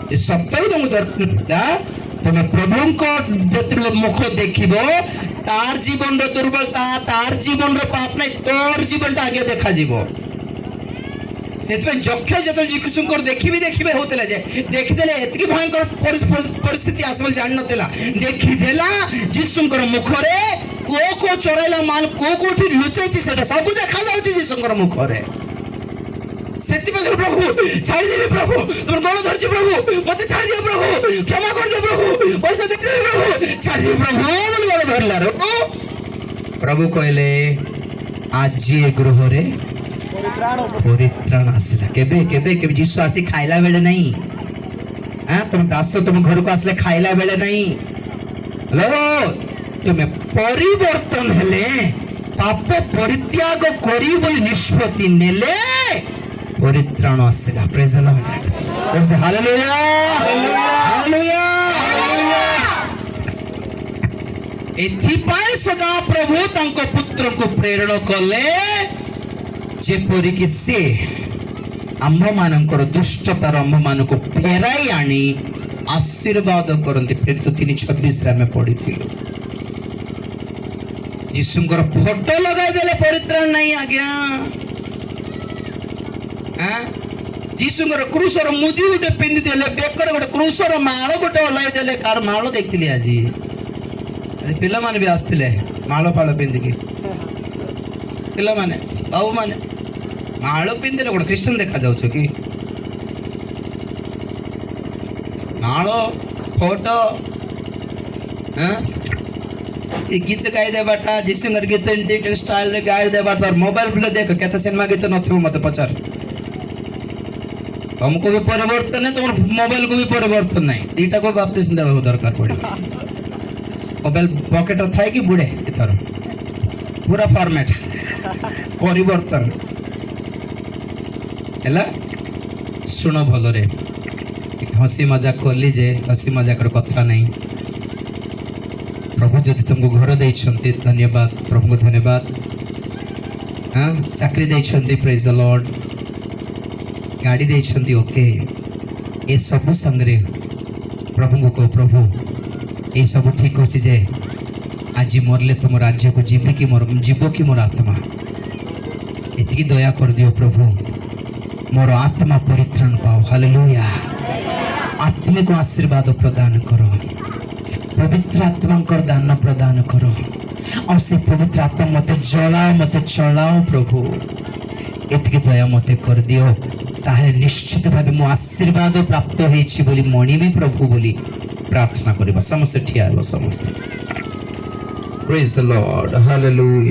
ଏ ସତରେ ତମକୁ ଦର୍ଶନ, ତମେ ପ୍ରଭୁଙ୍କ ଯେତେବେଳେ ମୁଖ ଦେଖିବ, ତାର ଜୀବନର ଦୁର୍ବଳତା, ତାର ଜୀବନର ପାପ ନାହିଁ, ତୋର ଜୀବନଟା ଆଗେ ଦେଖାଯିବ। ସେଥିପାଇଁ ଯକ୍ଷ ଯେତେବେଳେ ଯୀଶୁଙ୍କର ଦେଖିବି ଦେଖିବି ହଉଥିଲା ଯେ ଦେଖିଦେଲେ, ଏତିକି ଭୟଙ୍କର ପରିସ୍ଥିତି ଆସିବ ବୋଲି ଜାଣିନଥିଲା। ଦେଖିଦେଲା, ଯୀଶୁଙ୍କର ମୁଖରେ କୋଉ କୋଉ ଚୋରାଇଲା ମାଲ କୋଉ କୋଉଠି ଲୁଚେଇଛି, ସେଟା ସବୁ ଦେଖାଯାଉଛି ଯୀଶୁଙ୍କର ମୁଖରେ। ସେଥିପାଇଁ କହିଲେ, "ପ୍ରଭୁ, ଛାଡ଼ିଦେବି ପ୍ରଭୁ, ତୁମର ଗୋଡ଼ ଧରିଛି ପ୍ରଭୁ, ମତେ ଛାଡ଼ିଦିଅ ପ୍ରଭୁ, କ୍ଷମା କରିଦିଅ ପ୍ରଭୁ, ପଇସା ଦେଇଦେବି ପ୍ରଭୁ, ଛାଡ଼ିଦିଅ ପ୍ରଭୁ" ବୋଲି ଗୋଡ଼ ଧରିଲା ରେ ପ୍ରଭୁ କହିଲେ, "ଆଜି ଏ ଗୃହରେ ପରିତ୍ରାଣ ଆସିଲା।" କେବେ କେବେ କେବେ? ଯୀଶୁ ଆସି ଖାଇଲା ବେଳେ ନାହିଁ। ଆଁ ତମ ଦାସ ତୁମ ଘରକୁ ଆସିଲେ ଖାଇଲା ବେଳେ ନାହିଁ। ହ୍ୟାଲୋ, ତୁମେ ପରିବର୍ତ୍ତନ ହେଲେ, ପାପ ପରିତ୍ୟାଗ କରି ବୋଲି ନିଷ୍ପତ୍ତି ନେଲେ, ପରିତ୍ରାଣ ଆସିଲା। Praise the Lord. Hallelujah, hallelujah. ଏଥିପାଇଁ ସଦା ପ୍ରଭୁ ତାଙ୍କ ପୁତ୍ରକୁ ପ୍ରେରଣ କଲେ, ଯେପରିକି ସେ ଆମ୍ଭମାନଙ୍କର ଦୁଷ୍ଟତାର ଆମ୍ଭମାନଙ୍କୁ ଫେରାଇ ଆଣି ଆଶୀର୍ବାଦ କରନ୍ତି। ପ୍ରେରିତ 3:26ରେ ଆମେ ପଢିଥିଲୁ। ଯୀଶୁଙ୍କର ଫଟୋ ଲଗାଇଦେଲେ ପରିତ୍ରାଣ ନାହିଁ ଆଜ୍ଞା। ଆଁ? ଯୀଶୁଙ୍କର କ୍ରୁଶର ମୁଦି ଗୋଟେ ପିନ୍ଧିଦେଲେ, ବେକରେ ଗୋଟେ କ୍ରୁଶର ମାଳ ଗୋଟେ ଓହ୍ଲାଇ ଦେଲେ। କାର ମାଳ ଦେଖିଥିଲି ଆଜି। ଆଜି ପିଲାମାନେ ବି ଆସିଥିଲେ ମାଳ ଫାଳ ପିନ୍ଧିକି। ପିଲାମାନେ, ବାବୁମାନେ ମାଳ ପିନ୍ଧିଲେ ଗୋଟେ ଖ୍ରୀଷ୍ଟିଆନ ଦେଖାଯାଉଛ କି? ମାଳ, ଫଟୋ, ହଁ, ଏ ଗୀତ ଗାଇଦେବାଟା, ଯୀଶୁଙ୍କର ଗୀତ ଏମିତି ଷ୍ଟାଇଲରେ ଗାଇଦେବା। ତାର ମୋବାଇଲ ବୁଲେ ଦେଖ, କେତେ ସିନେମା ଗୀତ ନଥିବ, ମତେ ପଚାର। ତମକୁ ବି ପରିବର୍ତ୍ତନ ନାହିଁ, ତମର ମୋବାଇଲକୁ ବି ପରିବର୍ତ୍ତନ ନାହିଁ। ଦିଟାକୁ ବାପ୍ତିସ୍ମ ଦେବାକୁ ଦରକାର ପଡ଼ିବ। ମୋବାଇଲ ପକେଟରେ ଥାଏ କି ବୁଡ଼େ, ଏଥର ପୁରା ଫର୍ମାଟ ପରିବର୍ତ୍ତନ ହେଲା। ଶୁଣ ଭଲରେ, ହସି ମଜାକ କଲି ଯେ ହସି ମଜାକର କଥା ନାହିଁ। ପ୍ରଭୁ ଯଦି ତୁମକୁ ଘର ଦେଇଛନ୍ତି, ଧନ୍ୟବାଦ, ପ୍ରଭୁଙ୍କୁ ଧନ୍ୟବାଦ। ହଁ, ଚାକିରି ଦେଇଛନ୍ତି, ପ୍ରେଜ୍ ଦ ଲର୍ଡ। ଗାଡ଼ି ଦେଇଛନ୍ତି, ଓକେ। ଏସବୁ ସାଙ୍ଗରେ ପ୍ରଭୁଙ୍କୁ କହ, "ପ୍ରଭୁ, ଏସବୁ ଠିକ୍ ଅଛି ଯେ ଆଜି ମରିଲେ ତୁମ ରାଜ୍ୟକୁ ଯିବି କି ମୋର ଯିବ କି ମୋର ଆତ୍ମା? ଏତିକି ଦୟା କରିଦିଅ ପ୍ରଭୁ, ମୋର ଆତ୍ମା ପରିତ୍ରାଣ ପାଉ।" ହାଲେଲୁୟା। ଆତ୍ମିକ ଆଶୀର୍ବାଦ ପ୍ରଦାନ କର, ପବିତ୍ର ଆତ୍ମାଙ୍କର ଦାନ ପ୍ରଦାନ କର। ଆଉ ସେ ପବିତ୍ର ଆତ୍ମା ମୋତେ ଜଳାଅ, ମୋତେ ଚଳାଅ ପ୍ରଭୁ, ଏତିକି ଦୟା ମୋତେ କରିଦିଅ। ତାହେଲେ ନିଶ୍ଚିତ ଭାବେ ମୁଁ ଆଶୀର୍ବାଦ ପ୍ରାପ୍ତ ହେଇଛି ବୋଲି ମଣିବି ପ୍ରଭୁ ବୋଲି ପ୍ରାର୍ଥନା କରିବା। ସମସ୍ତେ ଠିଆ ହେବ ସମସ୍ତେ। Praise the Lord. Hallelujah.